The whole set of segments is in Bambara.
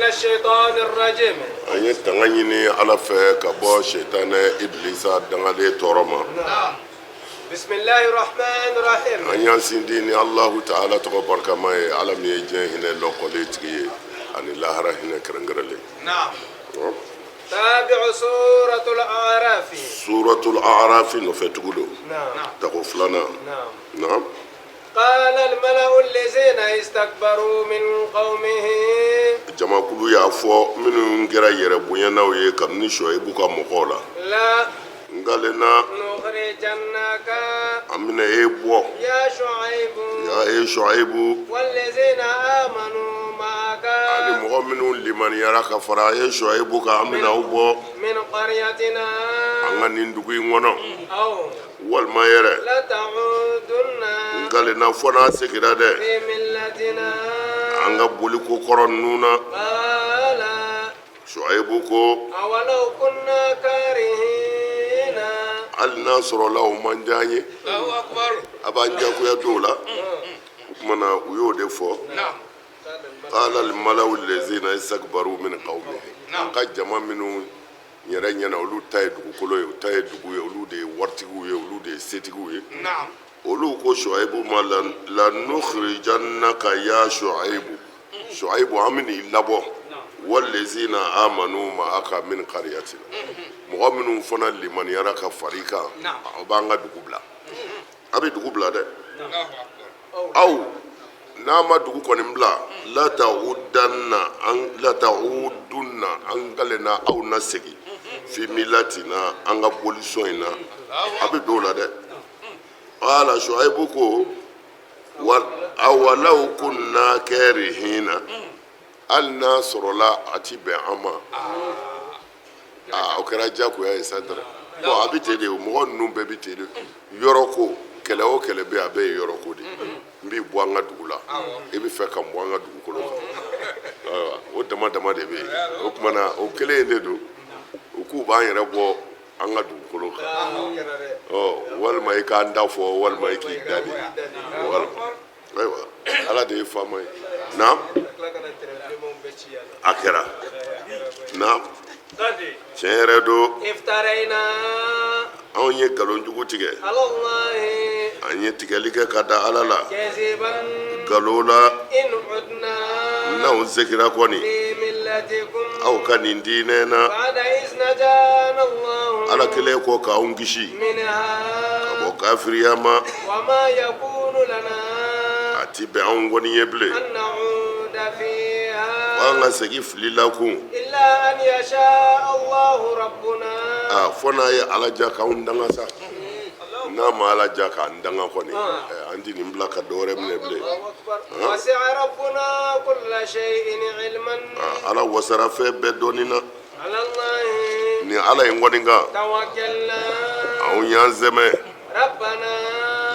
الشيطان الرجيم. An ye tanga ɲini Ala fɛ ka bɔ Sɛtanɛ Ibilisa dangalen tɔɔrɔ ma. نعم. بسم الله الرحمن الرحيم. An y'an sindi ni Alahu Taala tɔgɔ barikama ye, Ala min ye diɲɛ hinɛ lɔkɔlen tigi ye ani lahara hinɛ kɛrɛnkɛrɛnlen. نعم. تابع سورة الأعراف. Suratul Arafi nɔfɛ tugu don. نعم. Tako filanan. نعم. Naam. قال الملأ الذين استكبروا من قومه. Jamakulu y'a fɔ minnu kɛra yɛrɛ bonyanaw ye kabini Sɔyibu ka mɔgɔw la. لا N kalenna. نخرجنك An bɛna e bɔ. يا شعيب. Ya e Sɔyibu. والذين آمنوا معك. Ani mɔgɔ minnu limaniyara ka fara e Sɔyibu kan, an bɛna aw bɔ. من قريتنا. An ka nin dugu in kɔnɔ. أو Walima yɛrɛ. لتعودن N kalenna fɔ n'a seginna dɛ. في ملتنا. An ka boliko kɔrɔ ninnu na. قال Sɔyibu ko. أولو كنا كارهين. Hali n'a sɔrɔla o man diya an ye. A b'an jagoya dɔw la. O tuma na u y'o de fɔ. Qala al-mala'u allazina istakbaru min qawmihi. An ka jama minnu yɛrɛ ɲɛna, olu ta ye dugukolo ye, u ta ye dugu ye, olu de ye waritigiw ye, olu de ye setigiw ye. Olu ko Shuaibu ma la nukhrijannaka ya Shuaibu. Shuaibu, an bɛn'i labɔ. Wallazina amanu ma'aka min qaryatina. Mɔgɔ minnu fana limaniyara ka far'i kan, aw b'an ka dugu bila. A bɛ dugu bila dɛ. Aw n'a ma dugu kɔni bila, lata'udanna an lata'udunna, an kalenna aw na segin fi milatina, an ka bolisɔn in na, a bɛ don o la dɛ. Wala Shuaibu ko wa awalaw kunna karihina, hali n'a sɔrɔla a ti bɛn an ma. Aa, o kɛra diyagoya ye sa dɛrɛ. Bon, a bɛ ten de, mɔgɔ ninnu bɛɛ bɛ ten de. Yɔrɔ ko kɛlɛ o kɛlɛ bɛ yen, a bɛɛ ye yɔrɔ ko de. N b'i bɔ an ka dugu la, i bɛ fɛ ka n bɔ an ka dugukolo kan. Ayiwa, o dama dama de bɛ yen. O tuma na o kelen in de don, u k'u b'an yɛrɛ bɔ an ka dugukolo kan. Ɔ, walima i k'an da fɔ, walima i k'i da de, walima ayiwa, Ala de ye faama ye. Naam, a kɛra. Naam, tiɲɛ yɛrɛ don. افترينا Anw ye nkalon jugu tigɛ. على الله An ye tigɛli kɛ ka da Ala la كذبا nkalon la. إن عدنا N'anw seginna kɔni في ملتكم aw ka nin diinɛ na بعد إذ نجانا الله Ala kelen kɔ k'anw kisi ka منها bɔ kafiriya ma. وما يكون لنا A ti bɛn anw kɔni ye bilen أن نعود فيها ko an ka segin fili la kun. إلا أن يشاء الله ربنا. A fɔ n'a ye Ala ja k'anw danga sa, n'a ma Ala ja k'an danga kɔni, an ti nin bila ka dɔ wɛrɛ minɛ bilen. الله أكبر. وسع ربنا كل شيء علما. Ala wasara fɛn bɛɛ dɔnni na. على الله Ni Ala in kɔni kan توكلنا. anw y'an sɛmɛ. ربنا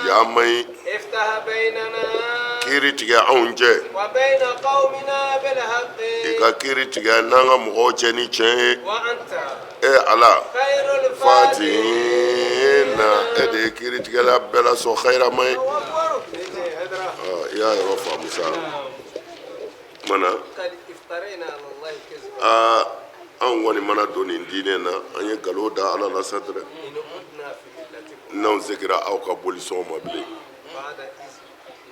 Y'a man ɲi. افتح بيننا Kiiri tigɛ anw cɛ. وبين قومنا بالحق. I ka kiiri tigɛ n'an ka mɔgɔw cɛ ni tiɲɛ ye. وأنت E Ala خير الفاتحين. fatihin na, e de ye kiiri tigɛla bɛɛ la sɔn xayirama ye. الله أكبر. I y'a yɔrɔ faamu sa kumana. قد افترينا على الله كذبا. Aa, anw kɔni mana don nin diinɛ na, an ye nkalon da Ala la sa dɛrɛ. إن عدنا في ملتكم N'anw seginna aw ka bolisɔn ma bilen بعد إذ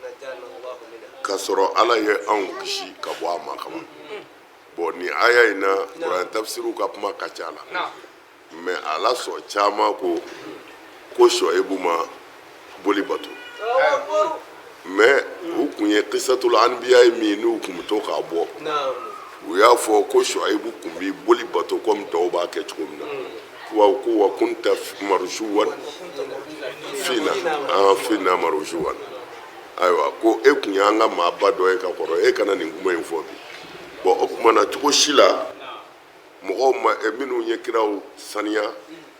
نجانا الله منها. k'a sɔrɔ Ala ye anw kisi ka bɔ a ma kaban. Bon, nin aya in na, kuran tafsiriw ka kuma ka ca la, mais ala sɔn caman ko ko Sɔyibu ma boli bato. الله أكبر. Mais u kun ye kisatul anbiya ye min n'u kun bɛ to k'a bɔ. نعم. U y'a fɔ ko Sɔyibu kun bɛ boli bato komi tɔw b'a kɛ cogo min na, wa ko wa kunta marusuwan fina an fina marusuwan. Ayiwa, ko e kun y'an ka maaba dɔ ye ka kɔrɔ, e kana nin kuma in fɔ bi. Bon, o tuma na cogo si la mɔgɔw ma minnu ye kiraw saniya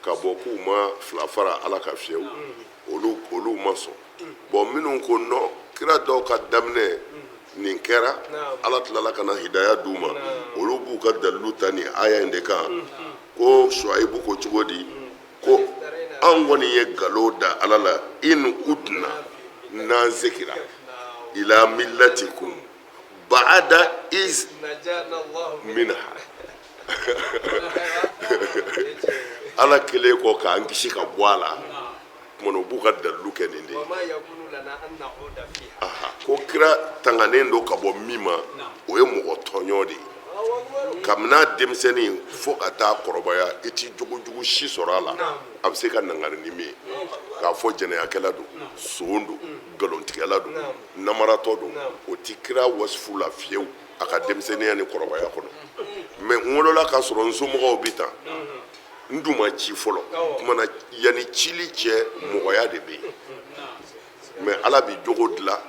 ka bɔ k'u ma fila fara Ala ka fiyewu, olu ma sɔn. Bon, minnu ko non, kira dɔw ka daminɛ nin kɛra, Ala tilala ka na hidaya d'u ma, olu b'u ka dalilu ta nin aya in de kan ko Shuaibu ko cogo di ko anw kɔni ye nkalon da Ala la in udna, n'an segira ila millatikum Baada iz minha. Ala kɛlen kɔ k'an kisi ka bɔ a la, tuma na u b'u ka dalilu kɛ nin de ye. Ko kira tanganen don ka bɔ min ma, o ye mɔgɔ tɔɲɔ de ye. Kabini a denmisɛnnin fo ka taa kɔrɔbaya, i ti jogojugu si sɔrɔ a la a bɛ se ka nangari ni min ye, k'a fɔ jɛnɛyakɛla don, son don, nkalontigɛla don, namaratɔ don, o ti kira wasifu la fiyewu a ka denmisɛnninya ni kɔrɔbaya kɔnɔ. Mais n wolola k'a sɔrɔ n somɔgɔw bi tan, n dun ma ci fɔlɔ, tuma na yanni cili cɛ mɔgɔya de bɛ yen. Mais Ala bi jogo dilan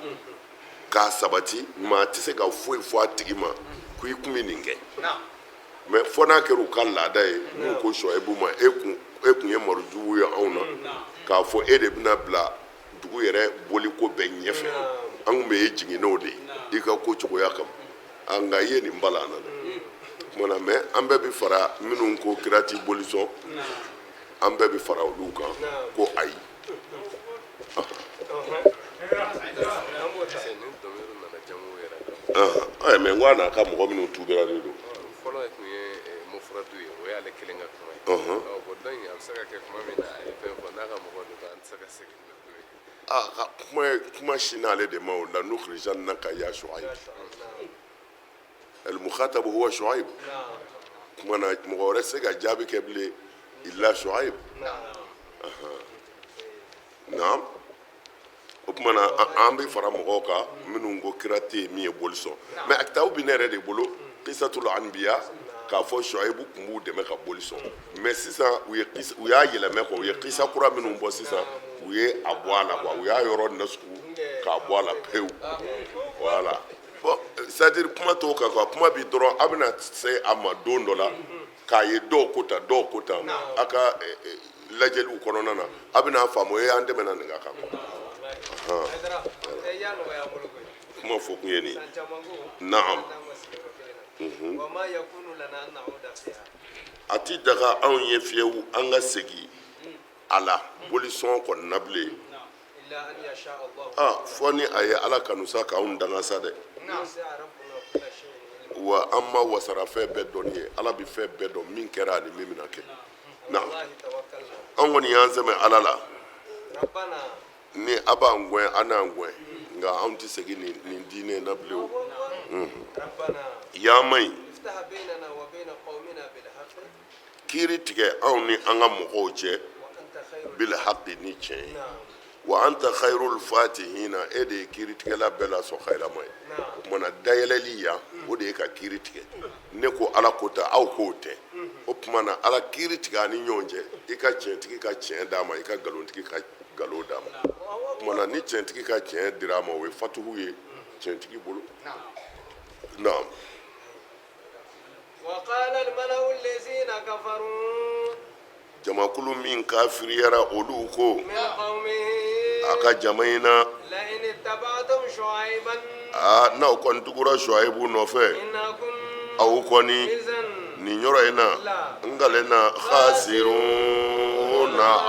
k'a sabati, maa tɛ se ka foyi fɔ a tigi ma ko i kun bɛ nin kɛ. Mais fo n'a kɛra u ka laada ye, n'u ko Sɔyibu ma e kun ye marujugu ye anw na, k'a fɔ e de bɛna bila dugu yɛrɛ boliko bɛɛ ɲɛfɛ, an kun bɛ e jigin n'o de ye i ka ko cogoya kama, nka i ye nin bala an na dɛ. Tuma na mais an bɛɛ bɛ fara minnu ko kira ti boli sɔn, an bɛɛ bɛ fara olu kan ko ayi. Mais n ko a n'a ka mɔgɔ minnu tubira de don. Fɔlɔ tun ye mufradu ye, o y'ale kelen ka kuma ye. Bon donc a bɛ se ka kɛ kuma min na a ye fɛn fɔ n'a ka mɔgɔ don, an tɛ se ka segin n'o ye. Aa, kuma ye kuma si n'ale de ma o la nukhrijannaka ya Shuaib al-mukhatab huwa Shuaib. Kuma na mɔgɔ wɛrɛ tɛ se ka jaabi kɛ bilen illa Shuaib. Naam, o tuma na an bɛ fara mɔgɔw kan minnu ko kira tɛ yen min ye boli sɔn. Mais a kitabu bɛ ne yɛrɛ de bolo, Qisatul Anbiya, k'a fɔ Shuaibu tun b'u dɛmɛ ka boli sɔn. Mais sisan u ye u y'a yɛlɛmɛ quoi, u ye kisa kura minnu bɔ sisan, u ye a bɔ a la quoi, u y'a yɔrɔ nasugu k'a bɔ a la pewu. Voilà, bon, c'est à dire kuma t'o kan quoi, kuma bi dɔrɔn a bɛna se a ma don dɔ la k'a ye dɔw ko tan, dɔw ko tan, a ka lajɛliw kɔnɔna na a bɛna faamu e an tɛmɛna nin kan quoi. Kuma fɔ kun ye nin ye. Naam, a ti daga anw ye fiyewu an ka segin a la bolisɔn kɔni na bilen. Fɔ ni a ye Ala kanu sa k'anw danga sa dɛ. Wa an ma wasara fɛn bɛɛ dɔnni ye, Ala bɛ fɛn bɛɛ dɔn min kɛra ani min bɛna kɛ. Naam, an kɔni y'an sɛmɛ Ala la, ni a b'an gɛn an n'an gɛn, nka anw tɛ segin nin diinɛ in na bilen o. Yan man ɲi, kiiri tigɛ anw ni an ka mɔgɔw cɛ bil haqi ni tiɲɛ ye. Wa anta khayrul fatihina, e de ye kiiritigɛla bɛɛ la sɔn khayrama ye. O tuma na dayɛlɛli yan, o de ye ka kiiri tigɛ. Ne ko Ala ko ta, aw k'o tɛ. O tuma na Ala kiiri tigɛ an ni ɲɔgɔn cɛ, i ka tiɲɛtigi ka tiɲɛ d'a ma, i ka nkalontigɛ ka nkalon d'a ma. O tuma na ni tiɲɛtigi ka tiɲɛ dira a ma, o ye fatuhu ye tiɲɛtigi bolo. Naam. Jamakulu min kafiriyara, olu ko a ka jama in na, aa, n'aw kɔni tugura Shuaibu nɔfɛ, aw kɔni nin yɔrɔ in na n kalen na khasiruna,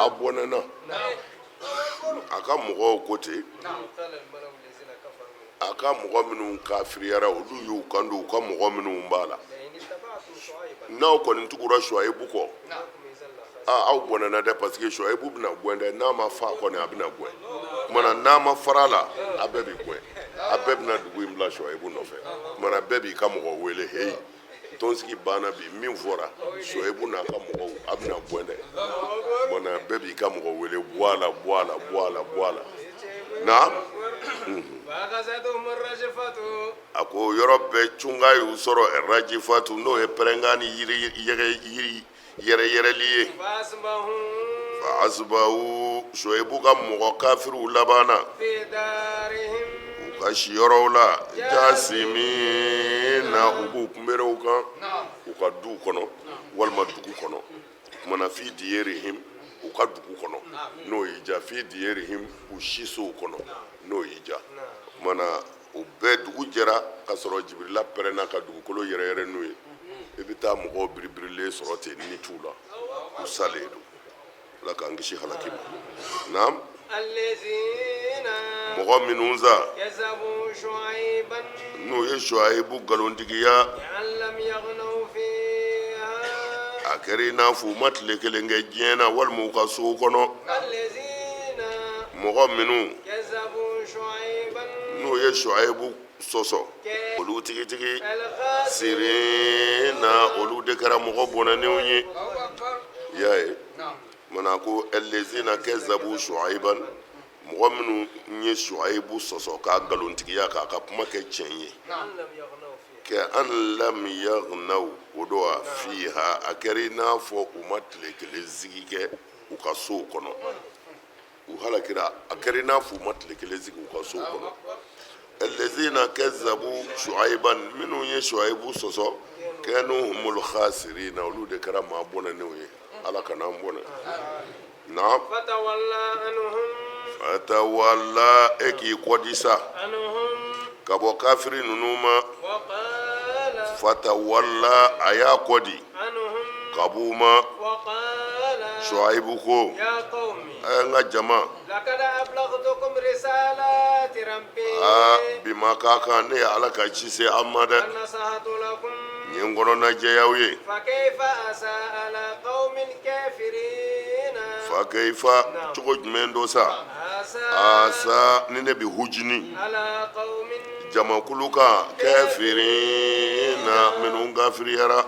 a bɔnɛna. A ka mɔgɔw ko ten, a ka mɔgɔ minnu kafiriyara, olu y'u kan don u ka mɔgɔ minnu b'a la, n'aw kɔni tugura Shuaibu kɔ, aa, aw bɔnɛna dɛ, parce que Shuaibu bɛna gɛn dɛ, n'a ma fa kɔni a bɛna gɛn. Tuma na n'a ma fara a la, a bɛɛ bɛ gɛn, a bɛɛ bɛna dugu in bila Shuaibu nɔfɛ. Tuma na bɛɛ b'i ka mɔgɔ wele, heyi, tɔnsigi banna bi, min fɔra Shuaibu n'a ka mɔgɔw, a bɛna gɛn dɛ. Tuma na bɛɛ b'i ka mɔgɔ wele, bɔ a la, bɔ a la, bɔ a la, bɔ a la. Naam, a ko yɔrɔ bɛɛ cunga y'u sɔrɔ, rajifatu, n'o ye pɛrɛnkan ni yiri yɛrɛ yɛrɛyɛrɛli ye. Fa asbahu, Shuaibu ka mɔgɔ kafiriw labanna u ka siyɔrɔw la, jasimina, u b'u kunberew kan u ka duw kɔnɔ walima dugu kɔnɔ. Tuma na fi diyerihim, u ka dugu kɔnɔ, n'o y'i ja, fi diyerihim, u sisow kɔnɔ, n'o y'i ja. Tuma na o bɛɛ dugu jɛra ka sɔrɔ Jibirila pɛrɛnna ka dugukolo yɛrɛyɛrɛ n'u ye. I bɛ taa mɔgɔw biribirilen sɔrɔ ten, ni t'u la, u salen don. Ala k'an kisi halaki ma. Naam, Mɔgɔ minnu sa n'u ye Shuayibu nkalontigiya, a kɛra i n'a fɔ u ma tile kelen kɛ diɲɛ na walima u ka sow kɔnɔ. Mɔgɔ minnu n'u ye Shuayibu sɔsɔ, olu tigitigi sirina, olu de kɛra mɔgɔ bɔnɛnenw ye. I y'a ye mana ko allazina kazabu Shuaiban, mɔgɔ minnu ye Shuaibu sɔsɔ k'a nkalontigiya, k'a ka kuma kɛ tiɲɛ ye, ka an lam yaghnaw, o don wa fiha, a kɛra i n'a fɔ u ma tile kelen sigi kɛ u ka sow kɔnɔ, u halakira, a kɛra i n'a fɔ u ma tile kelen sigi u ka sow kɔnɔ. Allazina kazabu Shuaiban, minnu ye Shuaibu sɔsɔ, kanu humul khasirina, olu de kɛra maa bɔnɛnenw ye. Ala kana an bɔnɛ. Naam. Fatawalla, e k'i kɔdi sa ka bɔ kafiri ninnu ma. Fatawalla, a y'a kɔdi ka b'u ma. Shuaibu ko, ɛ n ka jama, aa bi ma k'a kan ne ye Ala ka ci se an ma dɛ, n ye n kɔnɔna jɛya aw ye. Fa kaifa, cogo jumɛn don sa, asa ni ne bɛ hujini jamakulu kan, kafirina, minnu kafiriyara.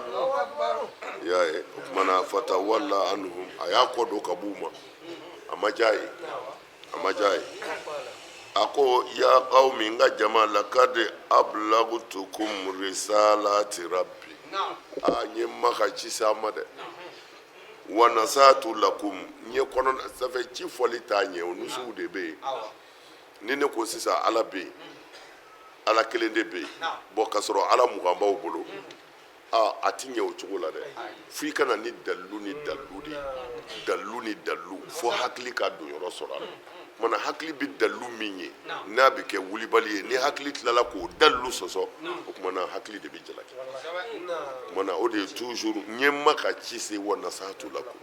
I y'a ye, o tuma na fatawalla anhum, a y'a kɔ don ka b'u ma, a ma diya ye, a ma diya ye. A ko ya qawmi, n ka jama, lakad ablagtukum risalati rabbi, a n ye ma ka ci se a ma dɛ, wa nasatu lakum, n ye kɔnɔ safɛ ci fɔli t'a ɲɛ, o nusuw de bɛ yen. Ni ne ko sisan Ala bɛ yen, Ala kelen de bɛ yen, bɔn k'a sɔrɔ Ala 20 b'aw bolo, aa a ti ɲɛ o cogo la dɛ, fo i ka na ni dalilu ni dalilu de ye, dalilu ni dalilu, fo hakili ka don yɔrɔ sɔrɔ a la. Kumana hakili bɛ dalilu min ye, n'a bɛ kɛ wulibali ye, ni hakili tilala k'o dalilu sɔsɔ, o kumana hakili de bɛ jalaki. Kumana o de ye toujours n ye ma ka ci se, wa nasatu lakum,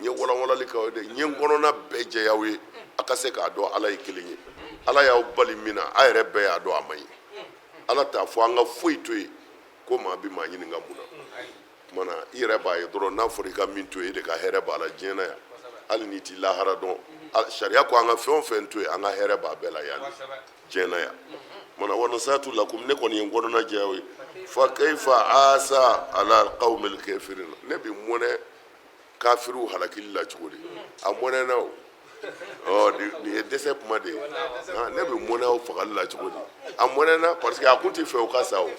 n ye walanwalali k'aw ye dɛ, n ye n kɔnɔna bɛɛ jɛya aw ye, a ka se k'a dɔn Ala ye kelen ye. Ala y'aw bali min na, a yɛrɛ bɛɛ y'a dɔn a man ɲi. Ala t'a fɔ an ka foyi to yen ko maa bɛ maa ɲininka mun na. Kumana i yɛrɛ b'a ye dɔrɔn, n'a fɔra i ka min to yen, e de ka hɛrɛ b'a la diɲɛ na yan, hali n'i ti lahara dɔn. Sariya ko an ka fɛn o fɛn to yen, an ka hɛrɛ b'a bɛɛ la yan diɲɛ na yan. Kumana wa nasatu lakum, ne kɔni ye n kɔnɔna jɛya aw ye. Fa kaifa asa ala qawmil kafirin, ne bɛ mɔnɛ kafiriw halakili la cogo di? A mɔnɛ na o, ɔ nin ye dɛsɛ kuma de ye. Ne bɛ mɔnɛ aw fagali la cogo di? A mɔnɛ na parce que a kun tɛ fɛ u ka sa o,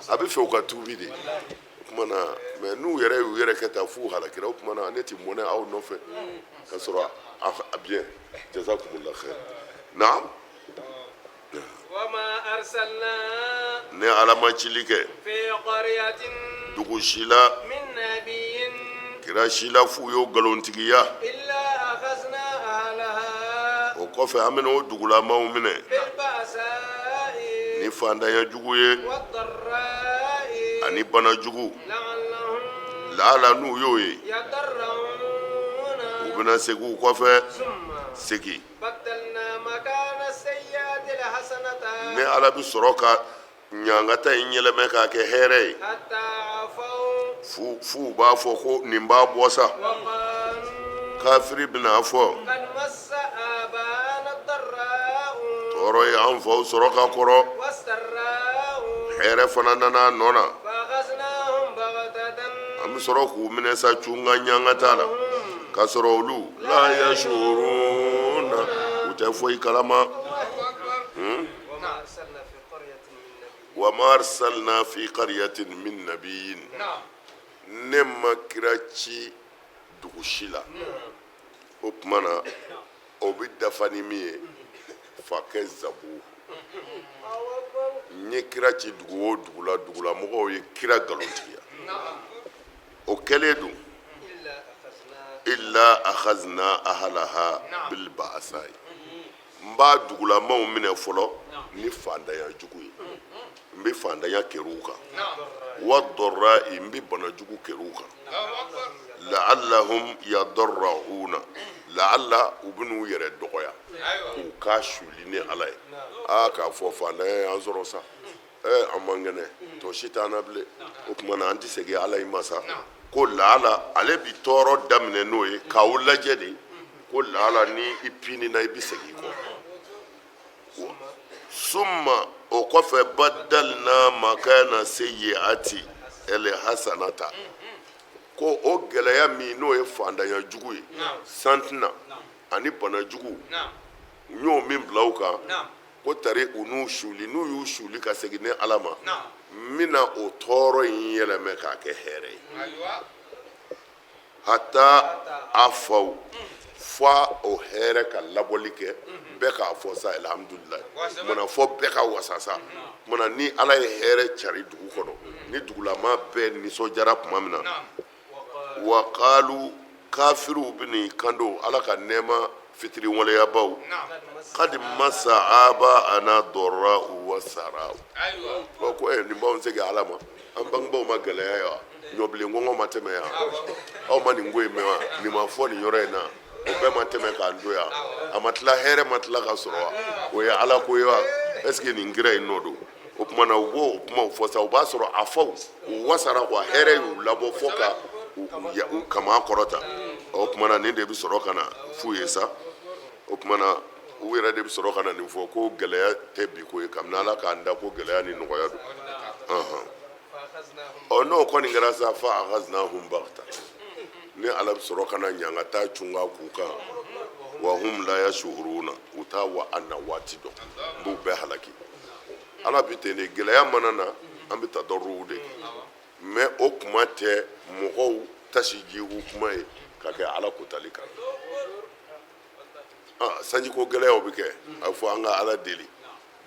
a bɛ fɛ u ka tuubi de. O tuma na mɛ n'u yɛrɛ y'u yɛrɛ kɛ tan f'u halakira, o tuma na ne tɛ mɔnɛ aw nɔfɛ ka sɔrɔ a bien. Jazakumullah khair. Naam. Ne Ala ma cili kɛ dugu si la, kira si la, f'u y'o nkalontigiya. O kɔfɛ an bɛna o dugulamaw minɛ ni fantanya jugu ye ani bana jugu, laala n'u y'o ye, u bɛna segin u kɔfɛ segin. Ne Ala bɛ sɔrɔ ka ɲangata in yɛlɛmɛ k'a kɛ hɛrɛ ye, f'u b'a fɔ ko nin b'a bɔ sa. Kafiri bɛna a fɔ, tɔɔrɔ ye an faw sɔrɔ ka kɔrɔ, hɛrɛ fana nana a nɔ na, an bɛ sɔrɔ k'u minɛ sa cun ka ɲangata la, k'a sɔrɔ olu la yashuruna, u tɛ foyi kalama. Wa ma arsalna fi qaryatin min nabiyyin, ne ma kira ci dugu si la. O tuma na o bɛ dafa ni min ye, fa kazzabu, n ye kira ci dugu o dugu la, dugulamɔgɔw ye kira nkalontigiya. O kɛlen dun, illa akhazna ahlaha bil ba'sai, n b'a dugulamaw minɛ fɔlɔ ni fantanya jugu ye, n bɛ fantanya kɛr'u kan, wa dɔrra'i, n bɛ bana jugu kɛr'u kan, la'allahum yadarra'una. Laala u bɛn'u yɛrɛ dɔgɔya k'u ka suli ni Ala ye. Aa, k'a fɔ faantanya y'an sɔrɔ sa, an man kɛnɛ, tɔ si t'an na bilen, o tuma na an tɛ segin Ala in ma sa. Ko laala ale bi tɔɔrɔ daminɛ n'o ye k'aw lajɛ de, ko laala ni i pinina i bɛ segin i kɔ. Summa, o kɔfɛ, badalina makana seyiati ɛlɛ hasanata, ko o gɛlɛya min n'o ye faantanya jugu ye, san tɛ na ani bana jugu, n y'o min bila u kan, ko tari u n'u suli, n'u y'u suli ka segin ne Ala ma, n bɛna o tɔɔrɔ in yɛlɛmɛ k'a kɛ hɛrɛ ye. Hata afaw, fo o hɛrɛ ka labɔli kɛ, bɛɛ k'a fɔ sa alhamdulilayi, mana fɔ bɛɛ ka wasa sa. Mana ni Ala ye hɛrɛ cari dugu kɔnɔ, ni dugulama bɛɛ nisɔndiyara tuma min na, wa kalu, kafiriw bɛn'i kanto Ala ka nɛɛma fitiriwaleyabaw, kadi masa aba ana dɔrɔ wa sara, ko nin b'anw segin Ala ma, an bangebaaw ma gɛlɛya ye wa? Ɲɔbilen kɔngɔ ma tɛmɛ yan? Aw ma nin ko in mɛn wa? Nin ma fɔ nin yɔrɔ in na? O bɛɛ ma tɛmɛ k'an to yan? A ma tila, hɛrɛ ma tila ka sɔrɔ wa? O ye Ala ko ye wa? Est ce que nin kira in nɔ don? O tuma na u b'o kumaw fɔ sa, o b'a sɔrɔ a faw u wasara quoi, hɛrɛ y'u labɔ fo ka u kaman kɔrɔta. O tuma na nin de bɛ sɔrɔ ka na f'u ye sa. O tuma na u yɛrɛ de bɛ sɔrɔ ka na nin fɔ ko gɛlɛya tɛ bi ko ye, kabini Ala k'an da ko gɛlɛya ni nɔgɔya don. Ɔ, n'o kɔni kɛra sa, fa akhaznahum baghta, ni Ala bɛ sɔrɔ ka na ɲangata cunga k'u kan, wa hum la yashuruna, u t'a wa a na waati dɔn, n b'u bɛɛ halaki. Ala bɛ ten de, gɛlɛya mana na, an bɛ tadɔrɔw de kɛ, mais o kuma tɛ mɔgɔw tasijihu kuma ye ka kɛ Ala kotali kan. Sanjiko gɛlɛyaw bɛ kɛ, a bɛ fɔ an ka Ala deli,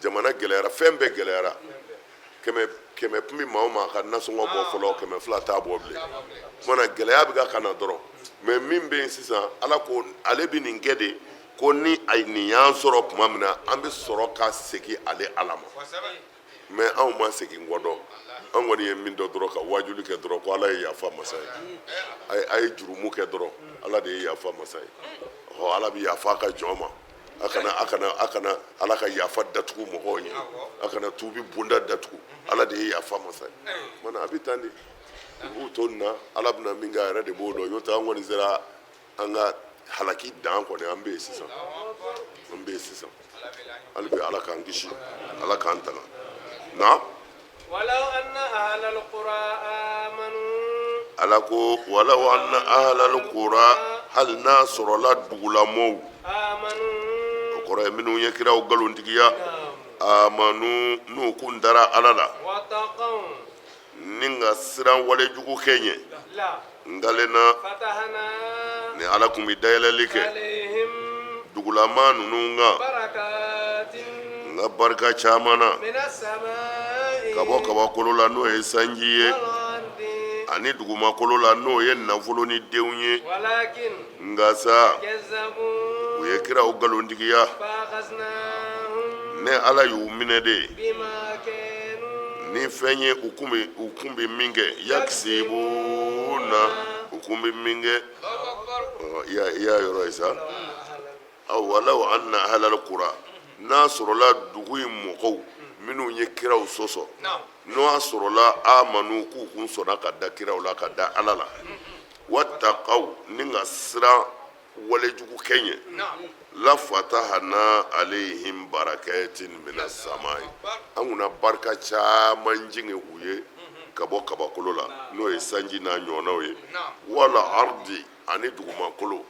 jamana gɛlɛyara, fɛn bɛɛ gɛlɛyara, kɛmɛ kɛmɛ tun bɛ maa o maa ka nasɔngɔ bɔ fɔlɔ, 200 t'a bɔ bilen. Kumana gɛlɛya bɛ ka na dɔrɔn, mais min bɛ yen sisan, Ala ko ale bɛ nin kɛ de, ko ni a nin y'an sɔrɔ tuma min na, an bɛ sɔrɔ ka segin ale Ala ma. Mais anw ma segin kɔ dɔn, an kɔni ye min dɔn dɔrɔn, ka wajuli kɛ dɔrɔn ko Ala ye yafa masa ye. A ye jurumu kɛ dɔrɔn, Ala de ye yafa masa ye. Ɔ, Ala bɛ yafa a ka jɔn ma. A kana a kana a kana Ala ka yafa datugu mɔgɔw ɲɛ, a kana tuubi bonda datugu. Ala de ye yafa masa ye. Mana a bɛ tan de, u b'u to nin na, Ala bɛna min kɛ, a yɛrɛ de b'o dɔn. N'o tɛ, an kɔni sera an ka halaki dan kɔni, an bɛ yen sisan, an bɛ yen sisan. Hali bi Ala k'an kisi, Ala k'an tanga na. Ala ko walaw anna ahlal qura, hali n'a sɔrɔla dugulamɔw, o kɔrɔ ye minnu ye kiraw nkalontigiya, amanu, n'u kun dara Ala la ni ka siran walejugu kɛ ɲɛ, nkalenna ni Ala kun bɛ dayɛlɛli kɛ dugulama ninnu kan n ka barika caman na ka bɔ kabakolo la, n'o ye sanji ye, ani dugumakolo la, n'o ye nafolo ni denw ye. Nka sa, u ye kiraw nkalontigiya, ne Ala y'u minɛ de ni fɛn ye u kun bɛ min kɛ, yakisibuna, u kun bɛ min kɛ. I y'a yɔrɔ ye sa. Aw walaw anna ahlal qura, n'a sɔrɔla dugu in mɔgɔw minnu ye kiraw sɔsɔ, n'o y'a sɔrɔla amanu, k'u kun sɔnna ka da kiraw la, ka da Ala la, wattaqaw, ni ka siran walejugu kɛ ɲɛ, la fatahana alayhim barakatin mina samai, an kunna barika caman jigin u ye ka bɔ kabakolo la, n'o ye sanji n'a ɲɔgɔnnaw ye, wala ardi, ani dugumakolo.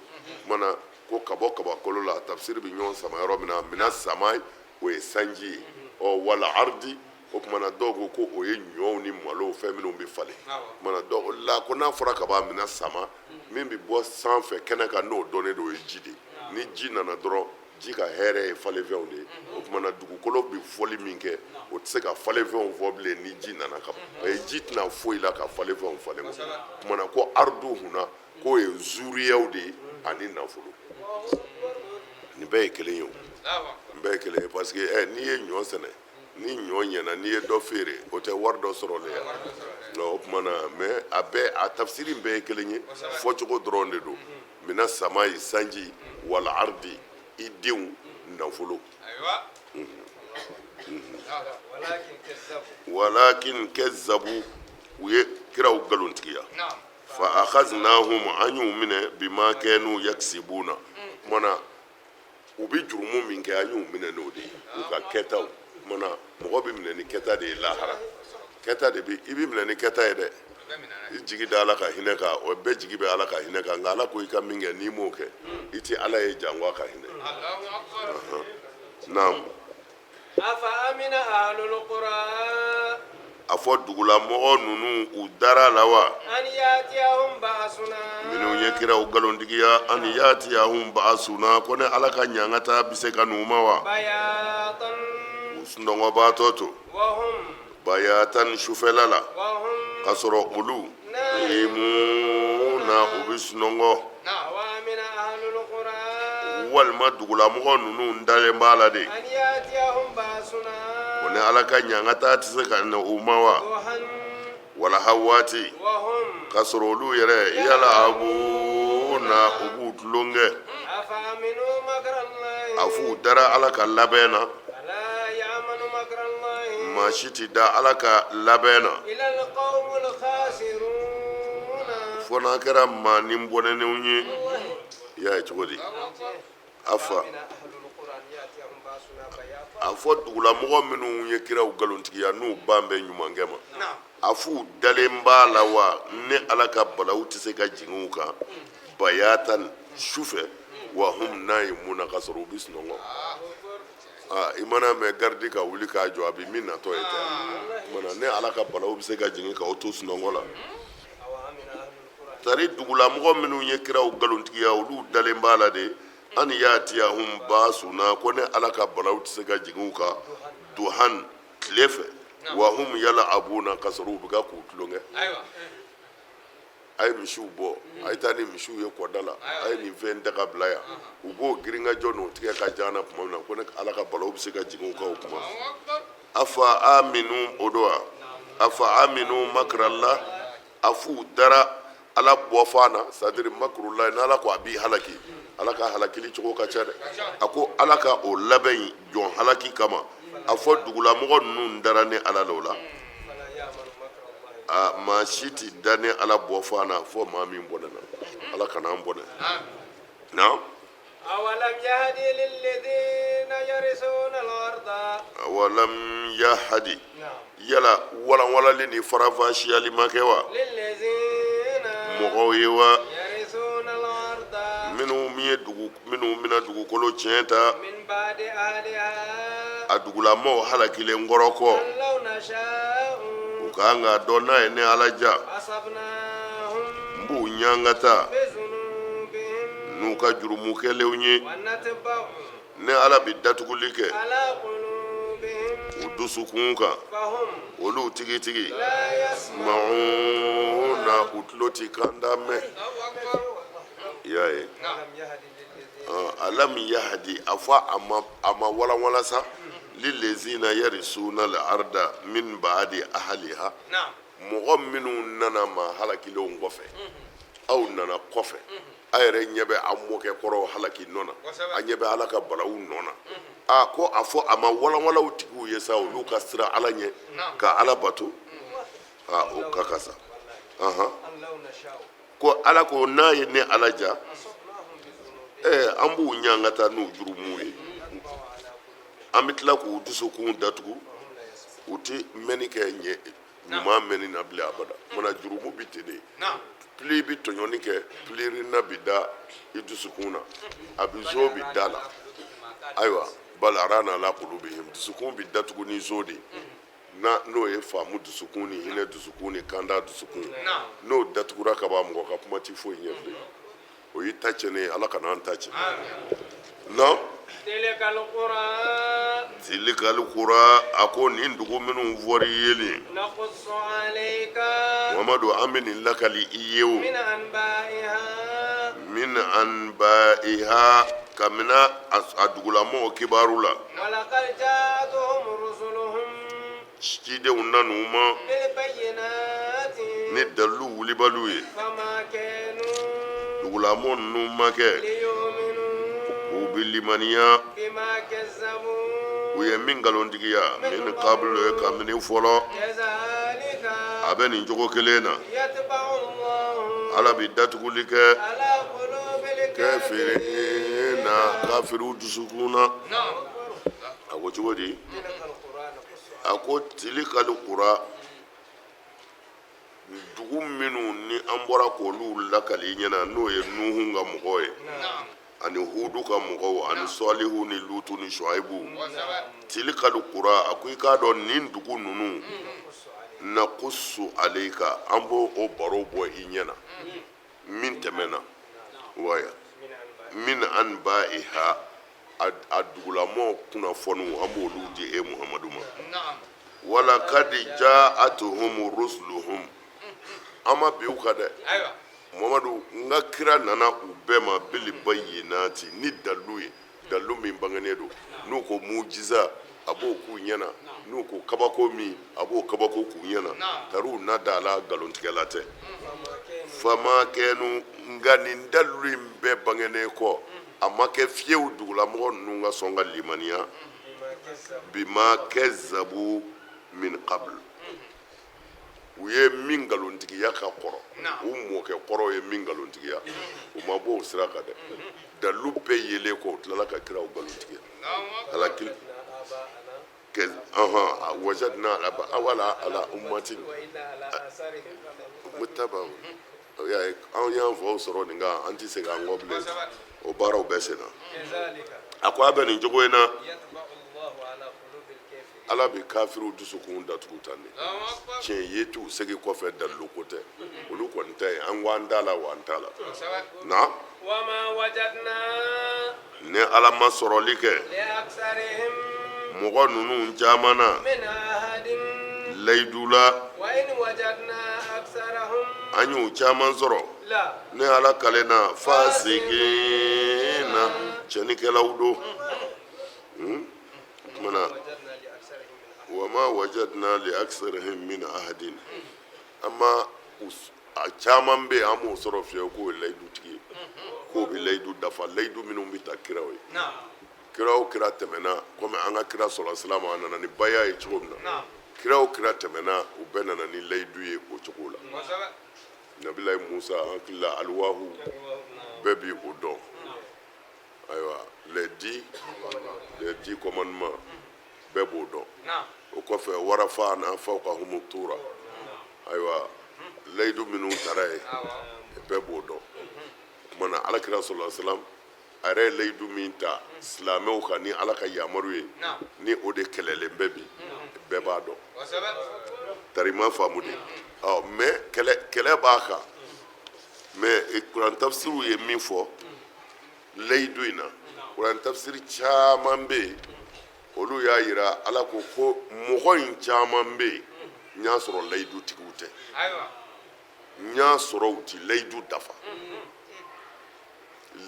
Mana ko ka bɔ kabakolo la, tafsiri bɛ ɲɔgɔn sama yɔrɔ min na, mina samai, o ye sanji ye. Ɔ, wala ardi, o tuma na dɔw ko ko o ye ɲɔw ni malo, fɛn minnu bɛ falen. Mana dɔw la ko n'a fɔra ka ban mina sama, min bɛ bɔ sanfɛ kɛnɛ kan, n'o dɔnnen don, o ye ji de ye. Ni ji nana dɔrɔn, ji ka hɛrɛ ye falenfɛnw de ye. O tuma na dugukolo bɛ fɔli min kɛ, o tɛ se ka falenfɛnw fɔ bilen ni ji nana ka ban. Ji tɛna foyi la ka falenfɛnw falen. O tuma na ko ardu hunna, k'o ye zuriyaw de ye ani nafolo. Nin bɛɛ ye kelen ye, o nin bɛɛ ye kelen ye, parce que n'i ye ɲɔ sɛnɛ Ni ɲɔ ɲɛna, n'i ye dɔ feere, o tɛ wari dɔ sɔrɔlen ye nka o tuma na, mais a bɛɛ, a tafsiri bɛɛ ye kelen ye, fɔcogo dɔrɔn de don. Mina samayi, sanji, wal ardi, i denw, nafolo. Walakin kazzabu, u ye kiraw nkalontigiya. Fa akhaznahum, an y'u minɛ, bima kanu yaksibuna, kumana u bɛ jurumu min kɛ, an y'u minɛ n'o de ye, u ka kɛtaw. Kumana mɔgɔ bɛ minɛ ni kɛta de ye lahara. Kɛta de bɛ, i bɛ minɛ ni kɛta ye dɛ. I jigi da Ala ka hinɛ kan, o bɛɛ jigi bɛ Ala ka hinɛ kan, nka Ala ko i ka min kɛ, n'i m'o kɛ, i tɛ Ala ye janko a ka hinɛ. Naam. A fɔ dugulamɔgɔ ninnu, u dara la wa, minnu ye kiraw nkalontigiya, an yatiyahum ba'asuna, ko ne Ala ka ɲangata bɛ se ka n'u ma wa, u sunɔgɔbaatɔ to, bayatan, sufɛla la, k'a sɔrɔ olu naimuna, u bɛ sunɔgɔ? Walima dugulamɔgɔ ninnu dalen b'a la de ko ne Ala ka ɲangata tɛ se ka na u ma wa, walaha waati, k'a sɔrɔ olu yɛrɛ yalabuna, u b'u tulonkɛ? A f'u dara Ala ka labɛn na? Maa si tɛ da Ala ka labɛn na fo n'a kɛra maa ni bɔnɛnenw ye. I y'a ye cogo di? A fa a fɔ dugulamɔgɔ minnu ye kiraw nkalontigiya, n'u ban bɛ ɲumankɛ ma, a f'u dalen b'a la wa, ne Ala ka balawu tɛ se ka jigin u kan, bayatan, sufɛ, wa hum naimuna, ka sɔrɔ u bɛ sunɔgɔ? Aa, i mana mɛn garidi ka wuli k'a jɔ, a bɛ min natɔ ye tɛ. Kumana ne Ala ka balawu bɛ se ka jigin k'aw to sunɔgɔ la? Tari dugulamɔgɔ minnu ye kiraw nkalontigiya, olu dalen b'a la de, an yatiyahum basuna, ko ne Ala ka balawu tɛ se ka jigin u kan, duhan, tile fɛ, wa hum yalabuna, ka sɔrɔ u bɛ ka k'u tulonkɛ. A ye misiw bɔ, a ye taa ni misiw ye kɔda la, a ye nin fɛn daga bila yan. U b'o girinkajɔ n'o tigɛ ka jan na tuma min na, ko ne Ala ka balawu bɛ se ka jigin u kan o tuma? Afa aminu, o don wa? Afa aminu makrallah, a f'u dara Ala bɔfan na? C'est à dire makrullah, n'Ala ko a b'i halaki, Ala ka halakili cogo ka ca dɛ. A ko Ala ka o labɛn jɔn halaki kama, a fɔ dugulamɔgɔ ninnu dara ne Ala la o la? A maa si ti da ne Ala bɔfan na fo maa min bɔnɛna. Ala kana an bɔnɛ na. Awalam yahadi, yala walanwalali ni faranfasiyali ma kɛ wa mɔgɔw ye wa, minnu min ye dugu, minnu bɛna dugukolo tiɲɛ ta a dugulamɔgɔw halakilen kɔrɔ kɔ? U ka kan k'a dɔn, n'a ye ne Ala ja, n b'u ɲangata n'u ka jurumu kɛlenw ye. Ne Ala bɛ datuguli kɛ u dusukun kan, olu tigitigi mauna, u tulo ti kanda mɛn. I y'a ye, alam yahadi, a fɔ a ma walanwala sa, lilezina yarisuna al arda min baadi ahaliha, mɔgɔ minnu nana maa halakilenw kɔfɛ. Aw nana kɔfɛ, a yɛrɛ ɲɛ bɛ an mɔkɛ kɔrɔw halaki nɔ na, a ɲɛ bɛ Ala ka balawu nɔ na. A ko a fɔ a ma walanwalaw tigiw ye sa, olu ka siran Ala ɲɛ ka Ala bato. A o ka kan sa. Ko Ala ko n'a ye ne Ala ja, an b'u ɲangata n'u jurumuw ye, an bɛ tila k'u dusukun datugu, u tɛ mɛnni kɛ ɲɛ ɲuman mɛnni na bilen abada. Mana jurumu bi ten de, plus i bɛ tɔɲɔni kɛ, plus na bi da i dusukun na, a bɛ zo bi da la. Ayiwa, bal arana ala kulubihim, dusukun bi datugu ni zo de na, n'o ye faamu dusukun ni hinɛ dusukun ni kanda dusukun. N'o datugura ka ban, mɔgɔ ka kuma ti foyi ɲɛ bilen. O y'i ta tiɲɛnen ye. Ala kana an ta tiɲɛ. Non, tilikal kura, a ko nin dugu minnu fɔra i ye nin, Muhamadu, an bɛ nin lakali i ye o, min anba'iha, kabini a dugulamɔgɔw kibaru la. Cidenw nan'u ma ni dalilu wulibaliw ye, dugulamɔgɔ ninnu ma kɛ u bɛ limaniya u ye min nkalontigiya min qablu ye kabini fɔlɔ. A bɛ nin cogo kelen na, Ala bɛ datuguli kɛ kafirina, kafiriw dusukun na. A ko cogo di? A ko tilikal kura, dugu minnu ni an bɔra k'olu lakali i ɲɛna, n'o ye Nuhu ka mɔgɔw ye ani Hudu ka mɔgɔw ani Sɔlihu ni Lutu ni Shuaibu, tilikal kura, a ko i k'a dɔn nin dugu ninnu, nakusu aleyika, an b'o o baro bɔ i ɲɛna min tɛmɛna, waya min anbaiha, a dugulamɔgɔw kunnafoniw, an b'olu di e Muhamadu ma. Walakadi jaatuhum rusuluhum, an ma bin u kan dɛ, Muhamadu, n ka kira nana u bɛɛ ma bili bayinati, ni dalilu ye, dalilu min bangenen don. N'u ko mujiza, a b'o k'u ɲɛna. N'u ko kabako min, a b'o kabako k'u ɲɛna. Tari u na da la, nkalontigɛla tɛ. Fama kɛnu, nka nin dalilu in bɛɛ bangenen kɔ, a ma kɛ fiyewu dugulamɔgɔ ninnu ka sɔn ka limaniya bima kazabu min qabl, u ye min nkalontigiya ka kɔrɔ, u mɔkɛ kɔrɔ ye min nkalontigiya, u ma bɔ o sira kan dɛ. Dalilu bɛɛ yelen kɔ, u tilala ka kiraw nkalontigiya. Ala kili kɛ ɔhɔn wajadna ala wala ala ummatin mutaba, o y'a ye anw y'an faw sɔrɔ nin kan, an tɛ segin an kɔ bilen. O baaraw bɛɛ senna. A ko a bɛ nin cogo in na, Ala bɛ kafiriw dusukun datugu tan de. Tiɲɛ ye t'u segin kɔfɛ, dalilu ko tɛ, olu kɔni ta ye an ko an t'a la wa an t'a la na. Ni Ala ma sɔrɔli kɛ mɔgɔ ninnu caman na layidu la, an y'u caman sɔrɔ ni Ala kalenna fasikina, cɛnnikɛlaw don. Kumana wama wajadna li aksarihim min ahadin, an ma a caman bɛ yen, an m'o sɔrɔ fiyewu k'o ye layidutigi ye, k'o bɛ layidu dafa. Layidu minnu bɛ ta kiraw ye, kira o kira tɛmɛna, komi an ka kira sɔrɔ silamɛ, a nana ni baya ye cogo min na, kira o kira tɛmɛna, u bɛɛ nana ni layidu ye o cogo la. Nabilayi Musa, an hakili la aliwahu bɛɛ bi o dɔn. Ayiwa, les 10 commandements, bɛɛ b'o dɔn. O kɔfɛ, warafana fawqahumu tura, ayiwa, layidu minnu tara ye, bɛɛ b'o dɔn. O tuma na, ala kira sɔlɔ salam, a yɛrɛ ye layidu min ta silamɛw kan ni Ala ka yamaru ye, ni o de kɛlɛlen bɛ bi, bɛɛ b'a dɔn. Tari ma faamu de. Ɔ mais kɛlɛ kɛlɛ b'a kan, mais kuran tafsiriw ye min fɔ layidu in na, kuran tafsiri caman bɛ yen, olu y'a yira Ala ko ko mɔgɔ in caman bɛ yen, n y'a sɔrɔ layidu tigiw tɛ, n y'a sɔrɔ u ti layidu dafa.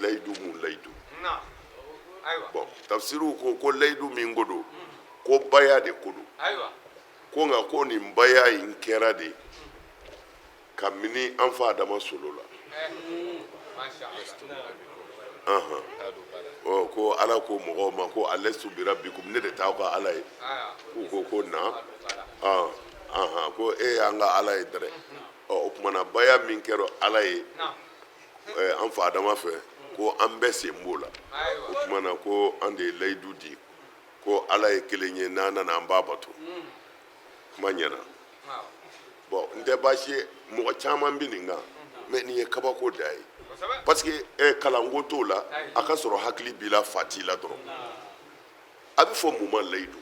Layidu mun layidu? Bɔn, tafsiriw ko ko layidu min ko don, ko baya de ko don, ko nka ko nin baya in kɛra de kabini an fa Adama solo la. Ɔ ko Ala ko mɔgɔw ma ko alastu birabbikum, ne de t'aw ka Ala ye? K'u ko ko na ko e y'an ka Ala ye dɛrɛ. Ɔ o tuma na, baya min kɛra Ala ye an fa Adama fɛ, ko an bɛɛ sen b'o la. O tuma na, ko an de ye layidu di ko Ala ye kelen ye, n'an nana an b'a bato. Kuma ɲɛna. Bɔn, n tɛ baasi ye, mɔgɔ caman bɛ nin kan, mɛ nin ye kabako da ye, parce que kalanko t'o la, a ka sɔrɔ hakili b'i la, fa t'i la dɔrɔn. A bɛ fɔ mun ma layidu?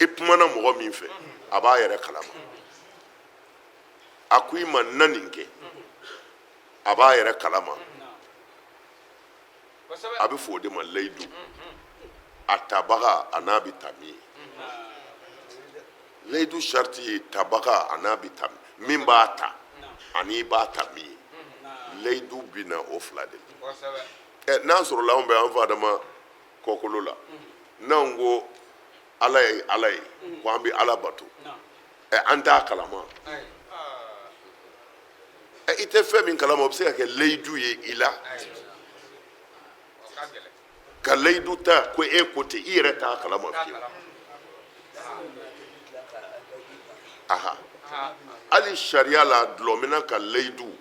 I kumana mɔgɔ min fɛ, a b'a yɛrɛ kalama. A ko i ma na nin kɛ, a b'a yɛrɛ kalama. A bɛ fɔ o de ma layidu. A tabaga a n'a bɛ ta min ye, layidu sariti ye tabaga a n'a bɛ ta min, b'a ta ani i b'a ta min ye. Layidu bɛ na o fila de la. Ɛ n'a sɔrɔla anw bɛ an fa Adama kɔkolo la, n'anw ko Ala ye Ala ye, ko an bɛ Ala bato, ɛ, an t'a kalama. Ɛ, i tɛ fɛn min kalama, o bɛ se ka kɛ layidu ye i la, ka layidu ta ko e ko ten, i yɛrɛ t'a kalama fiyewu. Aha, hali sariya la, dɔlɔminna ka layidu,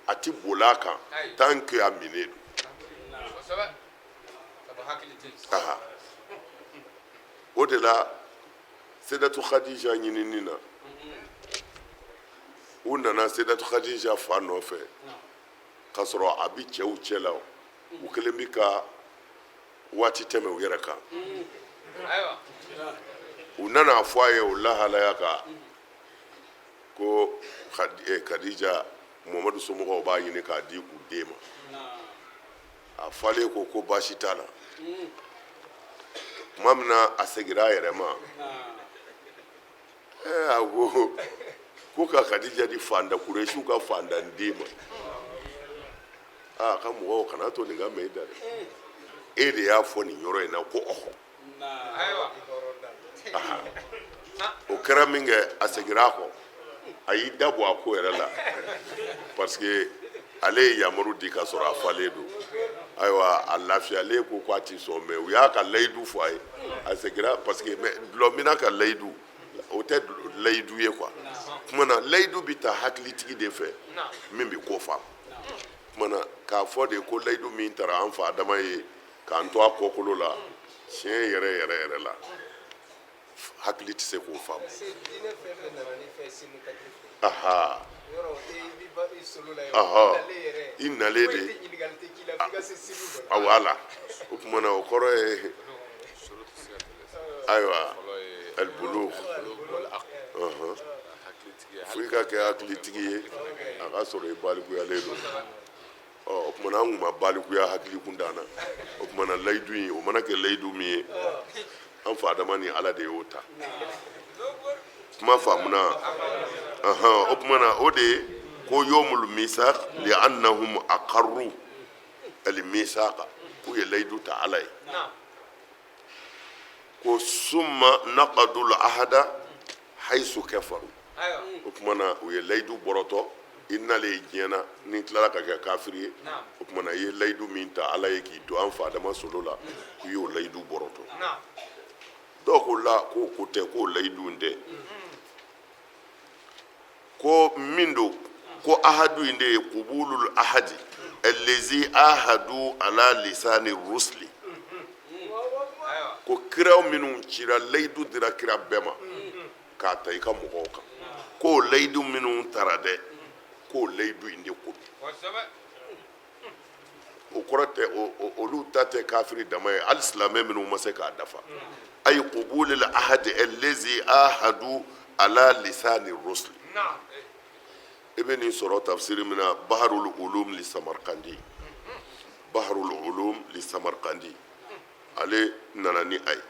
a ti boli a kan tant que a minnen don. Aha, o de la Sedatu Khadija ɲinini na, u nana Sedatu Khadija fa nɔfɛ k'a sɔrɔ a bi cɛw cɛ la, u kelen bi ka waati tɛmɛ u yɛrɛ kan. U nana a fɔ a ye o lahalaya kan ko Khadija, Muhamadu somɔgɔw b'a ɲini k'a di u den ma. A falen ko ko baasi t'a la. Tuma min na a segira a yɛrɛ ma, a ko ko ka Khadija di fanda Kuresiw ka fantanden ma. Aa, ka mɔgɔw kana to nin ka mɛn i da dɛ, e de y'a fɔ nin yɔrɔ in na ko ɔhɔ. O kɛra min kɛ, a segira a kɔ, a y'i da bɔ a ko yɛrɛ la, parce que ale ye yamaru di ka sɔrɔ a falen don. Ayiwa, a lafiyalen ko k'a ti sɔn, mais u y'a ka layidu fɔ a ye, a segira, parce que dɔlɔminna ka layidu, o tɛ layidu ye quoi. Kuma na, layidu bɛ ta hakilitigi de fɛ min bɛ ko faamu. Kuma na, k'a fɔ de ko layidu min tara an fa Adama ye k'an to a kɔkolo la, tiɲɛ yɛrɛ yɛrɛ yɛrɛ la, hakili tɛ se k'o faamu. Aha, i nalen de wala. O tuma na, o kɔrɔ ye, ayiwa, alibulu fo i ka kɛ hakilitigi ye, a ka sɔrɔ i balikuyalen don. Ɔ, o tuma na, an kun ma balikuya, hakili kun t'an na. O tuma na, layidu in, o mana kɛ layidu min ye, an fa Adama ni Ala de y'o ta. Kuma faamuna? O tuma na, o de ye ko yomul misak li annahum aqarru al misaka, k'u ye layidu ta Ala ye, ko summa naqadul ahada haisu kafaru. O tuma na, u ye layidu bɔrɔtɔ. I nalen diɲɛ na, n'i tilala ka kɛ kafiri ye, o tuma na, i ye layidu min ta Ala ye k'i to an fa Adama solo la, k'i y'o layidu bɔrɔtɔ. Dɔw ko la, k'o ko tɛ, k'o layidu in tɛ, ko min don, ko ahadu in de ye kubulul ahadi allazi ahadu ala lisani rusuli, ko kiraw minnu cira, layidu dira kira bɛɛ ma k'a ta i ka mɔgɔw kan, k'o layidu minnu tara dɛ, k'o layidu in de ko don. O kɔrɔ tɛ olu ta tɛ kafiri dama ye, hali silamɛ minnu ma se k'a dafa. Ayi qubulil ahadi allazi ahadu ala lisani rusuli. I bɛ nin sɔrɔ tafsiri min na, Baharul Ulum li Samarkandi, Baharul Ulum li Samarkandi, ale nana ni a ye.